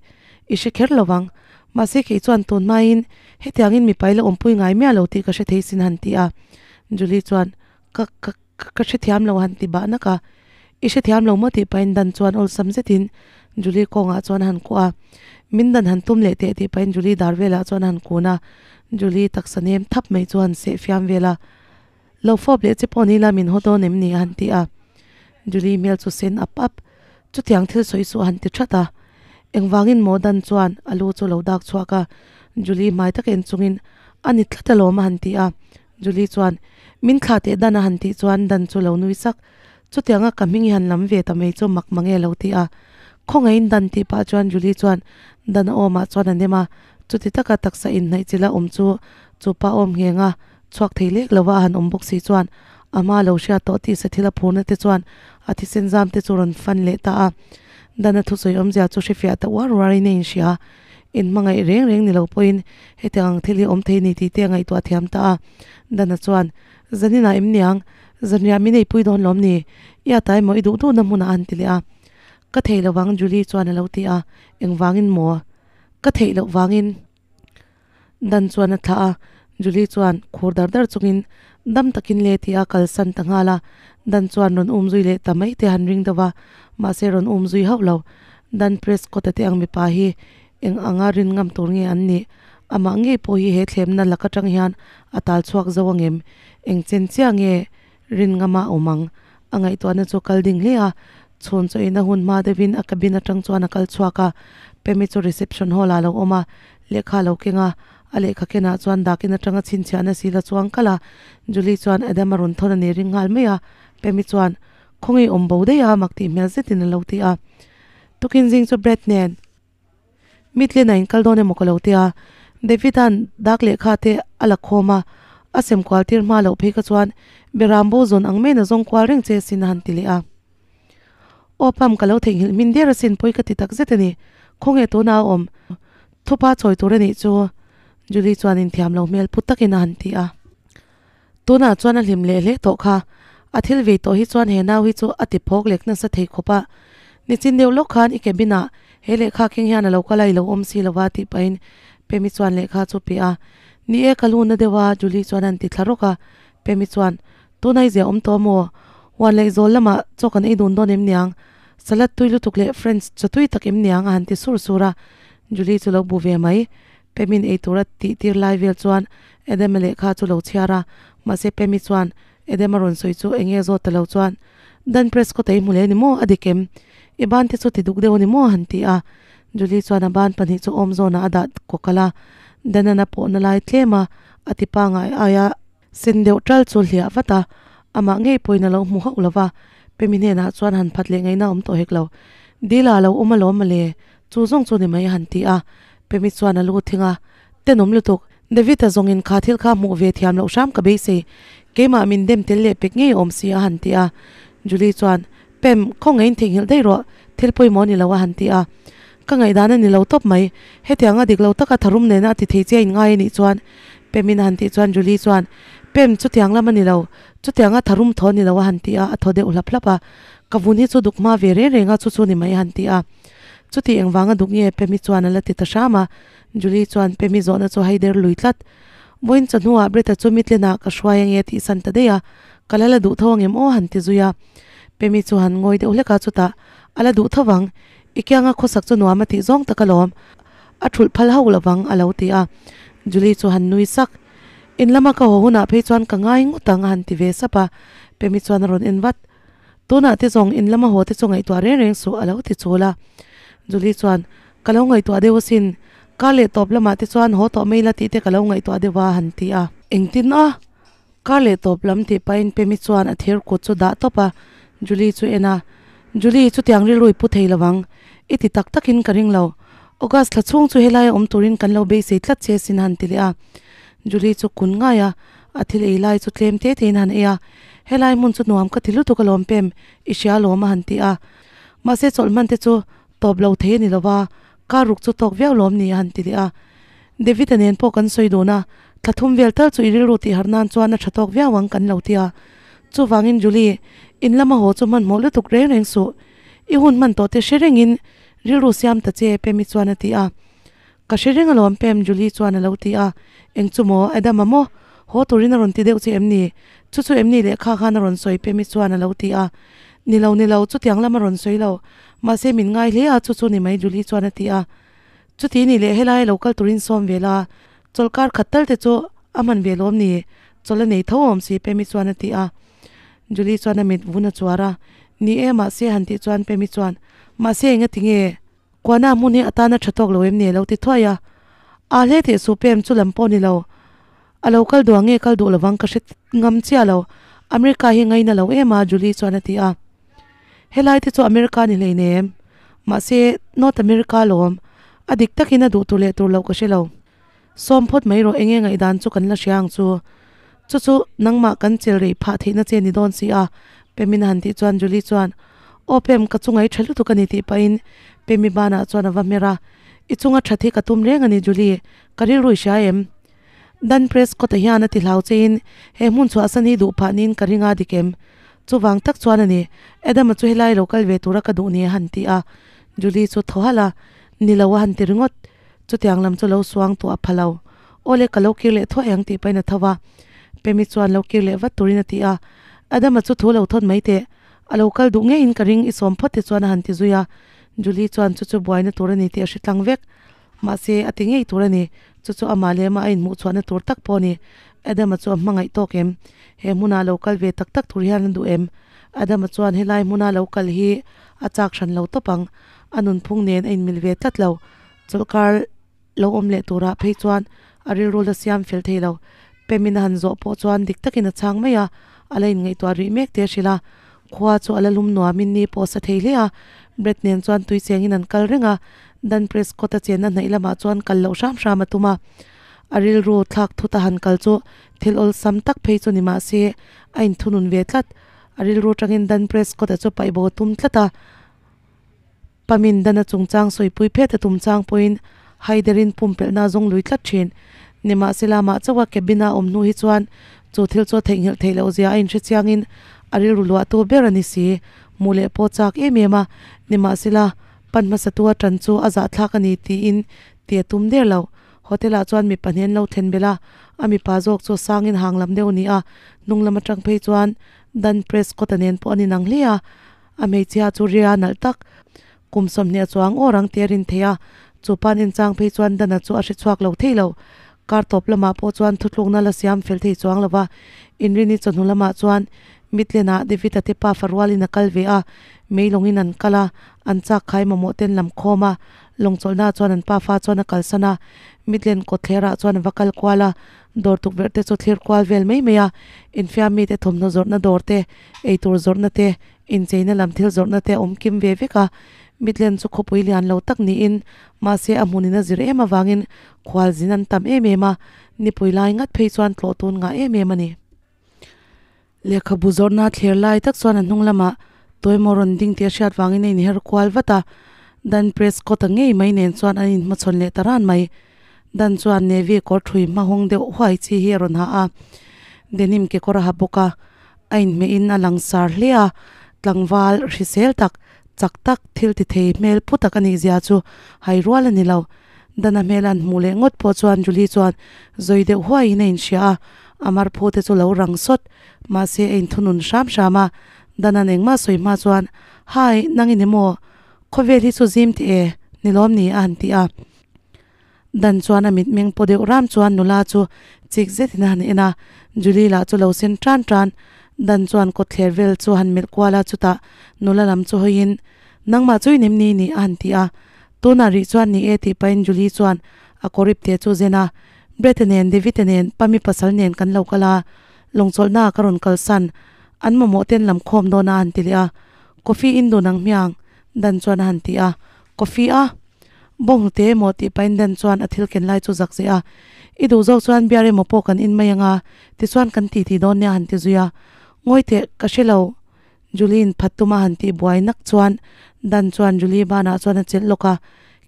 I hre kher lo vang. Mahse kei chuan tun hmain hetiangin mipa ila awmpui ngai miah lo tih ka hre thei sin han ti a. Julie chuan, Ka, ka, ka hrethiam lo han ti bah nak a. I hrethiam lo maw tih pahin Dan chuan awlsam zetin Julie kawngah chuan a han kuah a. Min dan han tum leh teh tih pahin Julie dar velah chuan a han kun a. Julie taksa nem thap mai chu a han seh fiam vel a. Lo fawp leh che pawh ni la min haw dawn em ni a han ti a. Julie hmel chu sen ap ap. Chutiang thil sawi suh a han ti that a. Engvangin maw Dan chuan a lu chu lo dak chhuak a. Julie hmai taka en chungin a ni tlat alawm a han ti a. Julie chuan, Min thlah teh Dan a han tih chuan Dan chu lo nui sak. Chutianga ka hming hi han lam ve ta mai chu mak mange a lo ti a. Khawngaihin dan tih pah chuan Julie chuan dan a awmah chuan a nem a, chuti taka taksa inhnaih chila awm chu chu pa awm ngheng a, chhuak thei lek lova a han awm bawk si chuan a hma lo hriat tawh tisa thil a phurna te chuan a thisen zam te chu rawn fan leh ta a. Dan a thusawi awmzia chu hrefiah ta uar uar in a inhria. Inhmangaih reng reng ni lo pawhin hetiang ang thil hi awm thei ni tih te a ngaihtuah thiam ta a. Dana chuan, Zaninah em niang? Zanriah min eipui dawn lawm ni? I a ta emaw i duh duhna hmunah a han ti leh a. Ka thei lo vang Julie chuan a lo ti a, Engvangin maw? Ka theih loh vangin. Dan chuan a thlah a, Julie chuan khur dar dar chungin dam takin le tih a kalsan ta nghal a, Dan chuan rawn um zui leh ta mai te han ring deuh a, mahse rawn um zui hauh lo. Dan Prescott-a te ang mipa hi eng anga rin ngam tur nge an nih? Amah ngei pawh hi he thlemna lak atang hian a tal chhuak zo angem? Eng chen chiah nge rin ngama awm ang? A ngaihtuahna chu kal ding hle a, chhun chawihna hun hma deuhin a cabin atang chuan a kal chhuak a, Pemi chu reception hall ah a lo awm a, lehkha a lo keng a, a lehkha kenah chuan dakin atanga chhinchhiahna sil a chuang kalh a, Julie chuan Adam a rawn thawn a ni ring nghal mai a, Pemi chuan, Khawngaih awm bo daih a, mak tih hmel zetin a lo ti a. Tukin zing chu Brad nen. Mitlin a inkal dawn emaw ka lo ti a, David-a'n dak lehkha te a la khawm a, a sem kual tir hma loh phei kha chuan Beram bo zawn ang maiin a zawng kual reng che asin a han ti leh a. Aw pam ka lo theihnghilh hmin der asin pawi ka ti tak zet a ni, khawnge tunah a awm? Thupa chawi tur a nih chu Julie chuan inthiam lo hmel put takin a han ti a. Tunah chuan a hlim leh hle tawh kha. A thil vei tawh hi chuan he nau hi chu a ti phawk lek nasa thei khawp a. Nichin deuh lawk khan i cabin ah he lehkha keng hian a lo kal a i lo awm si lova tih pahin Pemi chuan lehkha chu pe a. Ni e ka lu na deuh a Julie chuan a han ti thla rawk a. Pemi chuan, Tuna i zia awm tawh maw? Huan leh zawl lamah chaw kan ei dun dawn em niang? Salad tui lutuk leh French chaw tui tak em niang? a han ti sur sur a. Julie chu lo bu ve mai. Pemi'n ei tura tih tir lai vel chuan Edema lehkha chu lo chhiar a, mahse Pemi chuan Edema rawn sawi chu eng nge zawt ta lo chuan, Dan Prescott-a i hmu leh a ni maw? A dik em? I ban te chu ti duk deuh a ni maw? a han ti a. Julie chuan a ban pahnih chu awm zawnah a dah kawkalh a, Dan-an a pawhna lai tlem a, a ti pangai aia sen deuh ṭal chu hliah vat a, amah ngei pawhin a lo hmu hauh lo va, Pemi hnenah chuan han phat leh ngaihna a awm tawh hek lo. Dila a lo awm alawm mawle, Chu zawng chu ni mai a han ti a, Pemi chuan a lu thing a, Tenawm lutuk, David-a zawngin kha thil kha hmuh ve thiam loh hram ka beisei, keimah min dem tel leh pek ngei awm si a han ti a. Julie chuan, Pem, khawngaih in theihnghilh daih rawh, thil pawimawh a ni lo a han ti a. Ka ngaihdan a ni lo tawp mai, hetianga dik lo taka tharum nena a ti thei che a inngai a nih chuan Pem-in a han tih chuan Julie chuan, Pem, chutiang lam a ni lo, chutianga tharum thaw a ni lo a han ti a, a thaw deuh hlap hlap a. Ka vun hi chu duk hma ve reng reng a, chu chu ni mai a han ti a. Chuti engvanga duk nge Pemi chuan a la ti ta hram a, Julie chuan Pemi zawhna chu hai der lui tlat. Vawiin chawhnuah Brett-a chu Midland-ah ka hruai ange tih san ta daih a, ka la la duh tho angem aw han ti zui a. Pemi chu han ngawi deuh hlek a, chutah a la duh tho vang, i kianga khawsak chu nuam a tih zawng tak alawm, a thulh phal hauh lo vang a lo ti a. Julie chu han nui sak. In lama ka haw hunah phei chuan ka ngai ngawt ang a han ti ve sap a, Pemi chuan a rawn en vat. Tunah te zawng in lama haw te chu ngaihtuah reng reng suh a lo ti chul a. Julie chuan, Ka lo ngaihtuah deuh asin, kar leh tawp lamah te chuan haw tawh mai la tih te ka lo ngaihtuah deuh a han ti a. Engtin a? Kar leh tawp lam tih pahin Pemi chuan a thir kut chu dah tawp a, Julie chu en a. Julie, chutiang rilru i pu thei lo ang. I ti tak takin ka ring lo. August thla chhung chu helaia awm turin kan lo beisei tlat che asin a han ti leh a. Julie chu kun ngai a, a thil ei lai chu tlem te tein a han ei a, Helai hmun chu nuam ka ti lutuk alawm pem, i hria alawm a han ti a. Mahse chawlh hman te chu tawp lo thei a ni lova, car ruk chu tawk viau lawm ni a han ti leh a. David-a nen pawh kan sawi dun a, thla thum vel tal chu i rilru tih harh nan chuan a tha tawk viau ang kan lo ti a. Chuvangin Julie, in lama haw chu hmanhmawh lutuk reng reng suh. I hun hman tawh te hre rengin rilru siam ta che, Pemi chuan a ti a. Ka hre reng alawm Pem, Julie chuan a lo ti a. Eng chu maw, Adam-a maw? Haw turin a rawn ti deuh che em ni? Chu chu em ni lehkha khan a rawn sawi Pemi chuan a lo ti a. Ni lo, ni lo, chutiang lam a rawn sawi lo. Mahse min ngai hle a, chu chu ni mai Julie chuan a ti a. Chuti ni leh helai lo kal turin sawm ve la, chawlhkar khat tal te chu a hman ve lawm ni? Chawlh a nei tho awm si Pemi chuan a ti a. Julie chuan a mit vun a chuar a. Ni e, mahse han tih chuan Pemi chuan, Mahse engati nge? Kuana hmun hi a tana tha tawk lo em ni a lo ti thuai a, a hle teh suh pem chu lam pawh ni lo. A lo kal duh ang nge kal duh lovang ka hre ngam chiah lo. America hi ngaina lo em a Julie chuan a ti a. Helai te chu America ni hleinem. Mahse North America lawm. A dik takin a duh tur leh tur loh ka hre lo. Sawm phawt mai rawh enge ngaihdan chu kan la hria ang chu. Chu chu nangmah kan chel rei phah theihna che ni dawn si a Pemina han tih chuan Julie chuan Aw Pem ka chunga i tha lutuk a ni tih pahin Pemi banah chuan a va hmer a. I chunga that hi ka tum reng a ni Julie, ka rilru i hria em? Dan Prescott-a hian a ti hlau chein he hmun chhuahsan hi duh phah niin ka ring a dik em? Chuvang tak chuan a ni, Adam-a chu helai lo kal ve tura ka duh ni a han ti a. Julie chu thaw halh a, Ni lo a han ti ringawt. Chutiang lam chu lo suang tawh a pha lo. Aw le, ka lo kir leh thuai ang tih pahin a tho va. Pemi chuan lo kir leh vat turin a ti a. Adam-a chu thu lo thawt mai teh. A lo kal duh ngeiin ka ring i sawm phawt te chuan a han ti zui a. Julie chuan chu chu buaina tur a ni tih a hre tlang vek. Mahse, a ti ngei tur a ni. Chu chu amah leh amah a inhmuh chhuahna tur tak pawh a ni. Adama chu a hmangaih tawk em? He hmunah lo kal ve tak tak tur hian a duh em? Adama chuan helai hmuna lo kal hi a chak hran lo tawp ang. A nunphung nen a inmil ve tlat lo. Chawlhkar lo awm leh turah phei chuan a rilru la siam fel thei lo. Pemin a han zawh pawh chuan dik takin a chhang mai a, a la inngaihtuah rih mek te a hrilh a. Khua chu a la lum nuamin ni pawh a sa thei hle a, Brett nen chuan tui chengin an kal reng a, Dan Prescott-a chenna hnaih lamah chuan kal loh hram hram a tum a. A rilru thlak thut a han kal chu thil awlsam tak phei chu ni mah se a inthunun ve tlat. A rilru tangin Dan Prescott-a chu paih bo a tum tlat a. Pamin dana chungchang sawipui phet a tum chang pawhin Haiderin pumpelhna a zawng lui tlat thin. Nimahsela mah chauha cabin a awm hnu hi chuan chu thil chu a theihnghilh theih loh zia a inhre chiangin a rilru luahtu ber a ni si. Hmuh leh pawh chak em em a, nimahsela pan hmasatu a tan chu a zahthlak a ni tiin ti a tum der lo. Hotel ah chuan mipa hnen lo thlen belh a, a mipa zawk chu sangin hang lam deuh a ni a, hnung lam atang phei chuan Dan Prescott-a nen pawh a ni nang hle a. A hmeichhia chu ria nalh tak, kum 20 chuang aw rang te a rin thei a, chu pan inchang phei chuan Dana chu a hre chhuak lo thei lo. Kar tawp lamah pawh chuan thutlukna la siam fel thei chuang lo va, Inrini chawhnu lamah chuan Midland-ah David-a te pafa rualin a kal ve a, mei lawngin an kal a, an chak khai mamawh ten lam khawm a, lawngchawlhnaah chuan an pafa chuan a kalsan a, Midland kawtthlerah chuan a va kal kual a, dawr tukverh te chu thlir kual vel mai mai a, infiam mite thawmhnaw zawrhna dawr te, eitur zawrhna te, incheina lam thil zawrhna te a awm kim ve vek a. Midland chu khawpui lian lo tak niin mahse a hmunin a zir em avangin khual zin an tam em em a, nipui lai ngat phei chuan tlawh tun ngah em em a ni. Lehkhabu zawrhna thler lai tak chuan a hnung lamah tuemaw rawn ding tih a hriat vangin a inher kual vat a, Dan Prescott-a ngei mai nen chuan an inhmachhawn leh ta ran mai. Dan chuan Navy kawr thui hmahawng deuh huai chi hi a rawn ha a, denim kekawr a ha bawk a, a inhmehin a langsar hle a, tlangval hrisel tak, chak tak, thil ti thei hmel pu tak a nih zia chu hai rual a ni lo. Dana hmel an hmuh leh ngawt pawh chuan Julie chuan zawi deuh huaiin a inhria a, a mar phu te chu lo rang sawt, mahse a inthunun hram hram a, Dana'n engmah sawi hma chuan, Hi, nang in emaw? Khawvel hi chu zim teh e, ni lawm ni? a han ti a. Dan chuan a mitmeng paw deuh ram chuan nula chu chik zetin a han en a, Julie lah chu lo sen tan tan. Dan chuan kawtthler vel chu han melh kual a, chutah nula lam chu hawiin, Nangmah chu i nem ni ni? a han ti a. Tunah rih chuan ni e tih pahin Julie chuan a kawrip te chu zen a, Brett-a nen, David-a nen, Pami pasal nen kan lo kal a, lawngchawlhnaah ka rawn kalsan. An mamawh ten lam khawm dawn a han ti leh a. Coffee in dun ang hmiang, Dan chuan a han ti a. Coffee a? Bawng hnute emaw tih pahin Dan chuan a thil ken lai chu zak zeh a, I duh zawk chuan beer emaw pawh kan in mai anga, tichuan kan ti ti dawn nia han ti zui a. Ngawi teh, ka hre lo. Julie-in phat tuma han tih buai nak chuan Dan chuan Julie banah chuan a chelh lawk a,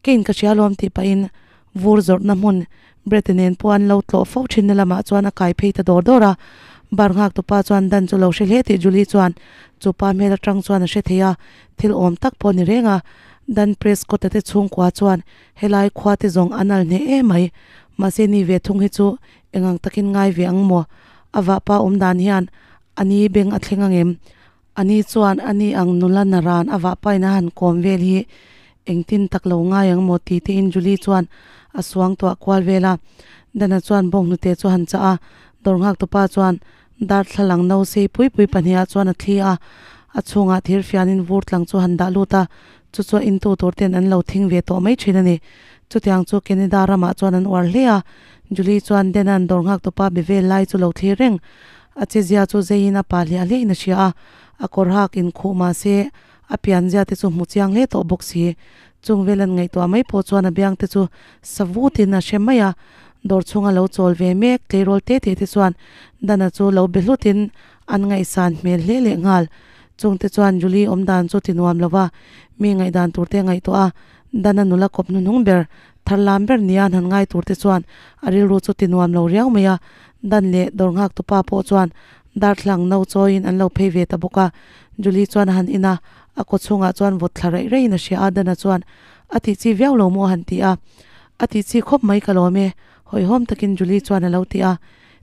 Keiin ka hria alawm tih pahin vur zawrhna hmun Brett-a nen pawh an lo tlawh fo thinna lamah chuan a kai phei ta dawr dawr a. Bar nghak tupa chuan Dan chu lo hre hle tih Julie chuan chu pa hmel atang chuan a hre thei a, thil awm tak pawh a ni reng a. Dan Prescott-a te chhungkua chuan helai khua te zawng an al hneh em mai. Mahse ni ve thung hi chu engang takin ngai ve ang maw? A vahpa awm dan hian a ni beng a thleng angem? A ni chuan a ni ang nula naran a vahpain a han kawm vel hi engtin tak lo ngai ang maw ti tein Julie chuan a suang tuah kual vel a. Dana chuan bawnghnute chu a han chah a, dawr nghak tupa chuan darthlalang no sei pui pui pahniha chuan a thli a, a chhungah thir fianin vur tlang chu a han dah lut a, chu chu a intu tur ten an lo thing ve tawh mai thin a ni. Chutiang chu Canada ramah chuan an uar hle a, Julie chuan Dana'n dawr nghak tupa be vel lai chu lo thlir reng. A chezia chu zeiin a pa hliah hliahin a hria a, a kawr hak inkhuh mah se a pianzia te chu hmu chiang hle tawh bawk si. Chung vel an ngaihtuah mai pawh chuan a biang te chu sa vutin a hre mai a, dawr chhunga lo chawl ve mek tleirawl te te te chuan Dana chu lo be hlutin an ngaihsan hmel hle leh nghal. Chung te chuan Julie awm dan chu ti nuam lova mi ngaihdan tur te ngaihtuah a, Dana nula kawp hnuhnung ber thar lam ber nia an han ngai tur te chuan a rilru chu ti nuam lo riau mai a, Dan leh dawr nghak tupa pawh chuan darthlang no chawiin an lo phei ve ta bawk a, Julie chuan a han in a, a kaw chhungah chuan vawt thla raih raihin a hria a, Dana chuan a tih chi viau lo maw a han ti a, a tih chi khawp mai ka lawm e, hawihhawm takin Julie chuan a lo ti a,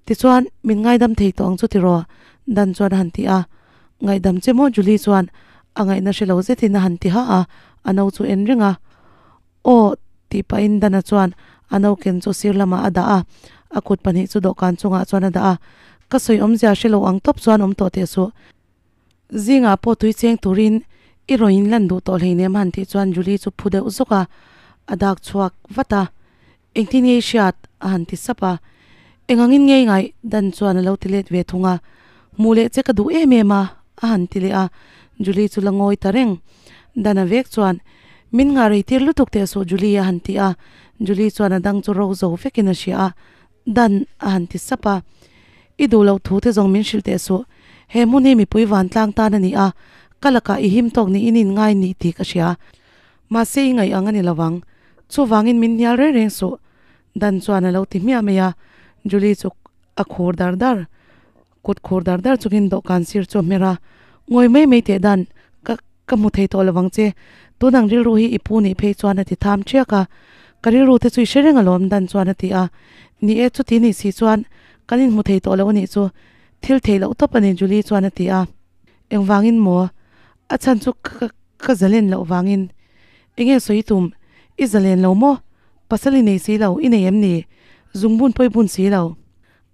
tichuan min ngaidam thei tawh ang chu tiraw? Dan chuan a han ti a, ngaihdam che maw Julie chuan a ngaihna hre lo zetin a han ti ha a, a no chu en reng a. Aw, tih pahin Dana chuan a no ken chu sir lamah a dah a, a kut pahnih chu dawhkan chungah chuan a dah a. Ka sawi awmzia hre lo ang tawp chuan awm tawh teh suh. Zingah pawh tui cheng turin i rawn inlan duh tawh hleinem han tih chuan Julie chu phu deuh zawk a, a dak chhuak vat a. Engtin nge i hriat? a han ti sap a. Engangin nge i ngaih? Dan chuan a lo ti let ve thung a. Hmuh leh che ka duh em em a, a han ti leh a. Julie chu la ngawi ta reng. Dan a vek chuan, Min nghah rei tir lutuk teh suh Julie a han ti a. Julie chuan a dang chu ro zo vekin a hria a. Dan a han ti sap a. I duh loh thu te zawng min hrilh teh suh. He hmun hi mipui vantlang tan a ni a, ka lakah i him tawk niin i inngai ni tih ka hria. Mahse i ngaih ang a ni lo ang. Chuvangin min hnial reng reng suh. Dan chuan a lo ti hmiah mai a, Julie chu a khur dar dar. Kut khur dar dar chungin dawhkan sir chu a hmer a, Ngawi mai mai teh Dan, ka ka hmu thei tawh lo ang che. Tunang rilru hi i pu nih phei chuan a ti tham ṭhiak a. Ka rilru te chu i hre reng alawm Dan chuan a ti a. Ni e, chuti nih si chuan kan inhmu thei tawh lo a nih chu. Thil theih loh tawp a ni Julie chuan a ti a. Engvangin maw? A chhan chu ka ka zalen loh vangin. Enge sawi tum? I zalen lo maw? Pasal i nei si lo, i nei em ni? Zungbun pawh i bun si lo.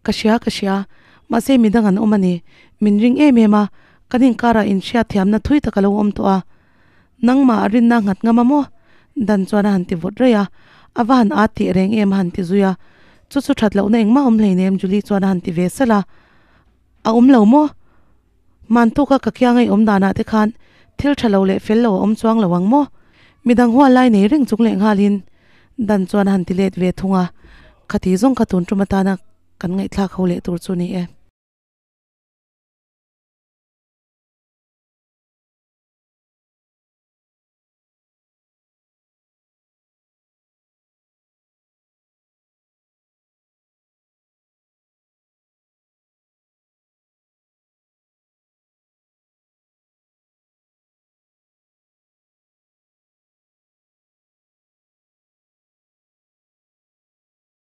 Ka hria, ka hria. Mahse midang an awm a ni. Min ring em em a, kan inkarah inhriat thiamna thui tak a lo awm tawh a. Nangmah a rinna nghat ngam a maw? Dan chuan a han ti vawt raih a. A va han at tih reng em a han ti zui a. Chu chu that lohna engmah awm hleinem Julie chuan a han ti ve salh a. A awm lo maw? Mantuka ka kianga i awm danah te khan thil tha lo leh fel lo a awm chuang lo ang maw? Midang hual lai nei reng chung leh nghalin Dan chuan a han ti let ve thung a, khati zawng kha tun tum atana kan ngaihthlak ho leh tur chu ni e.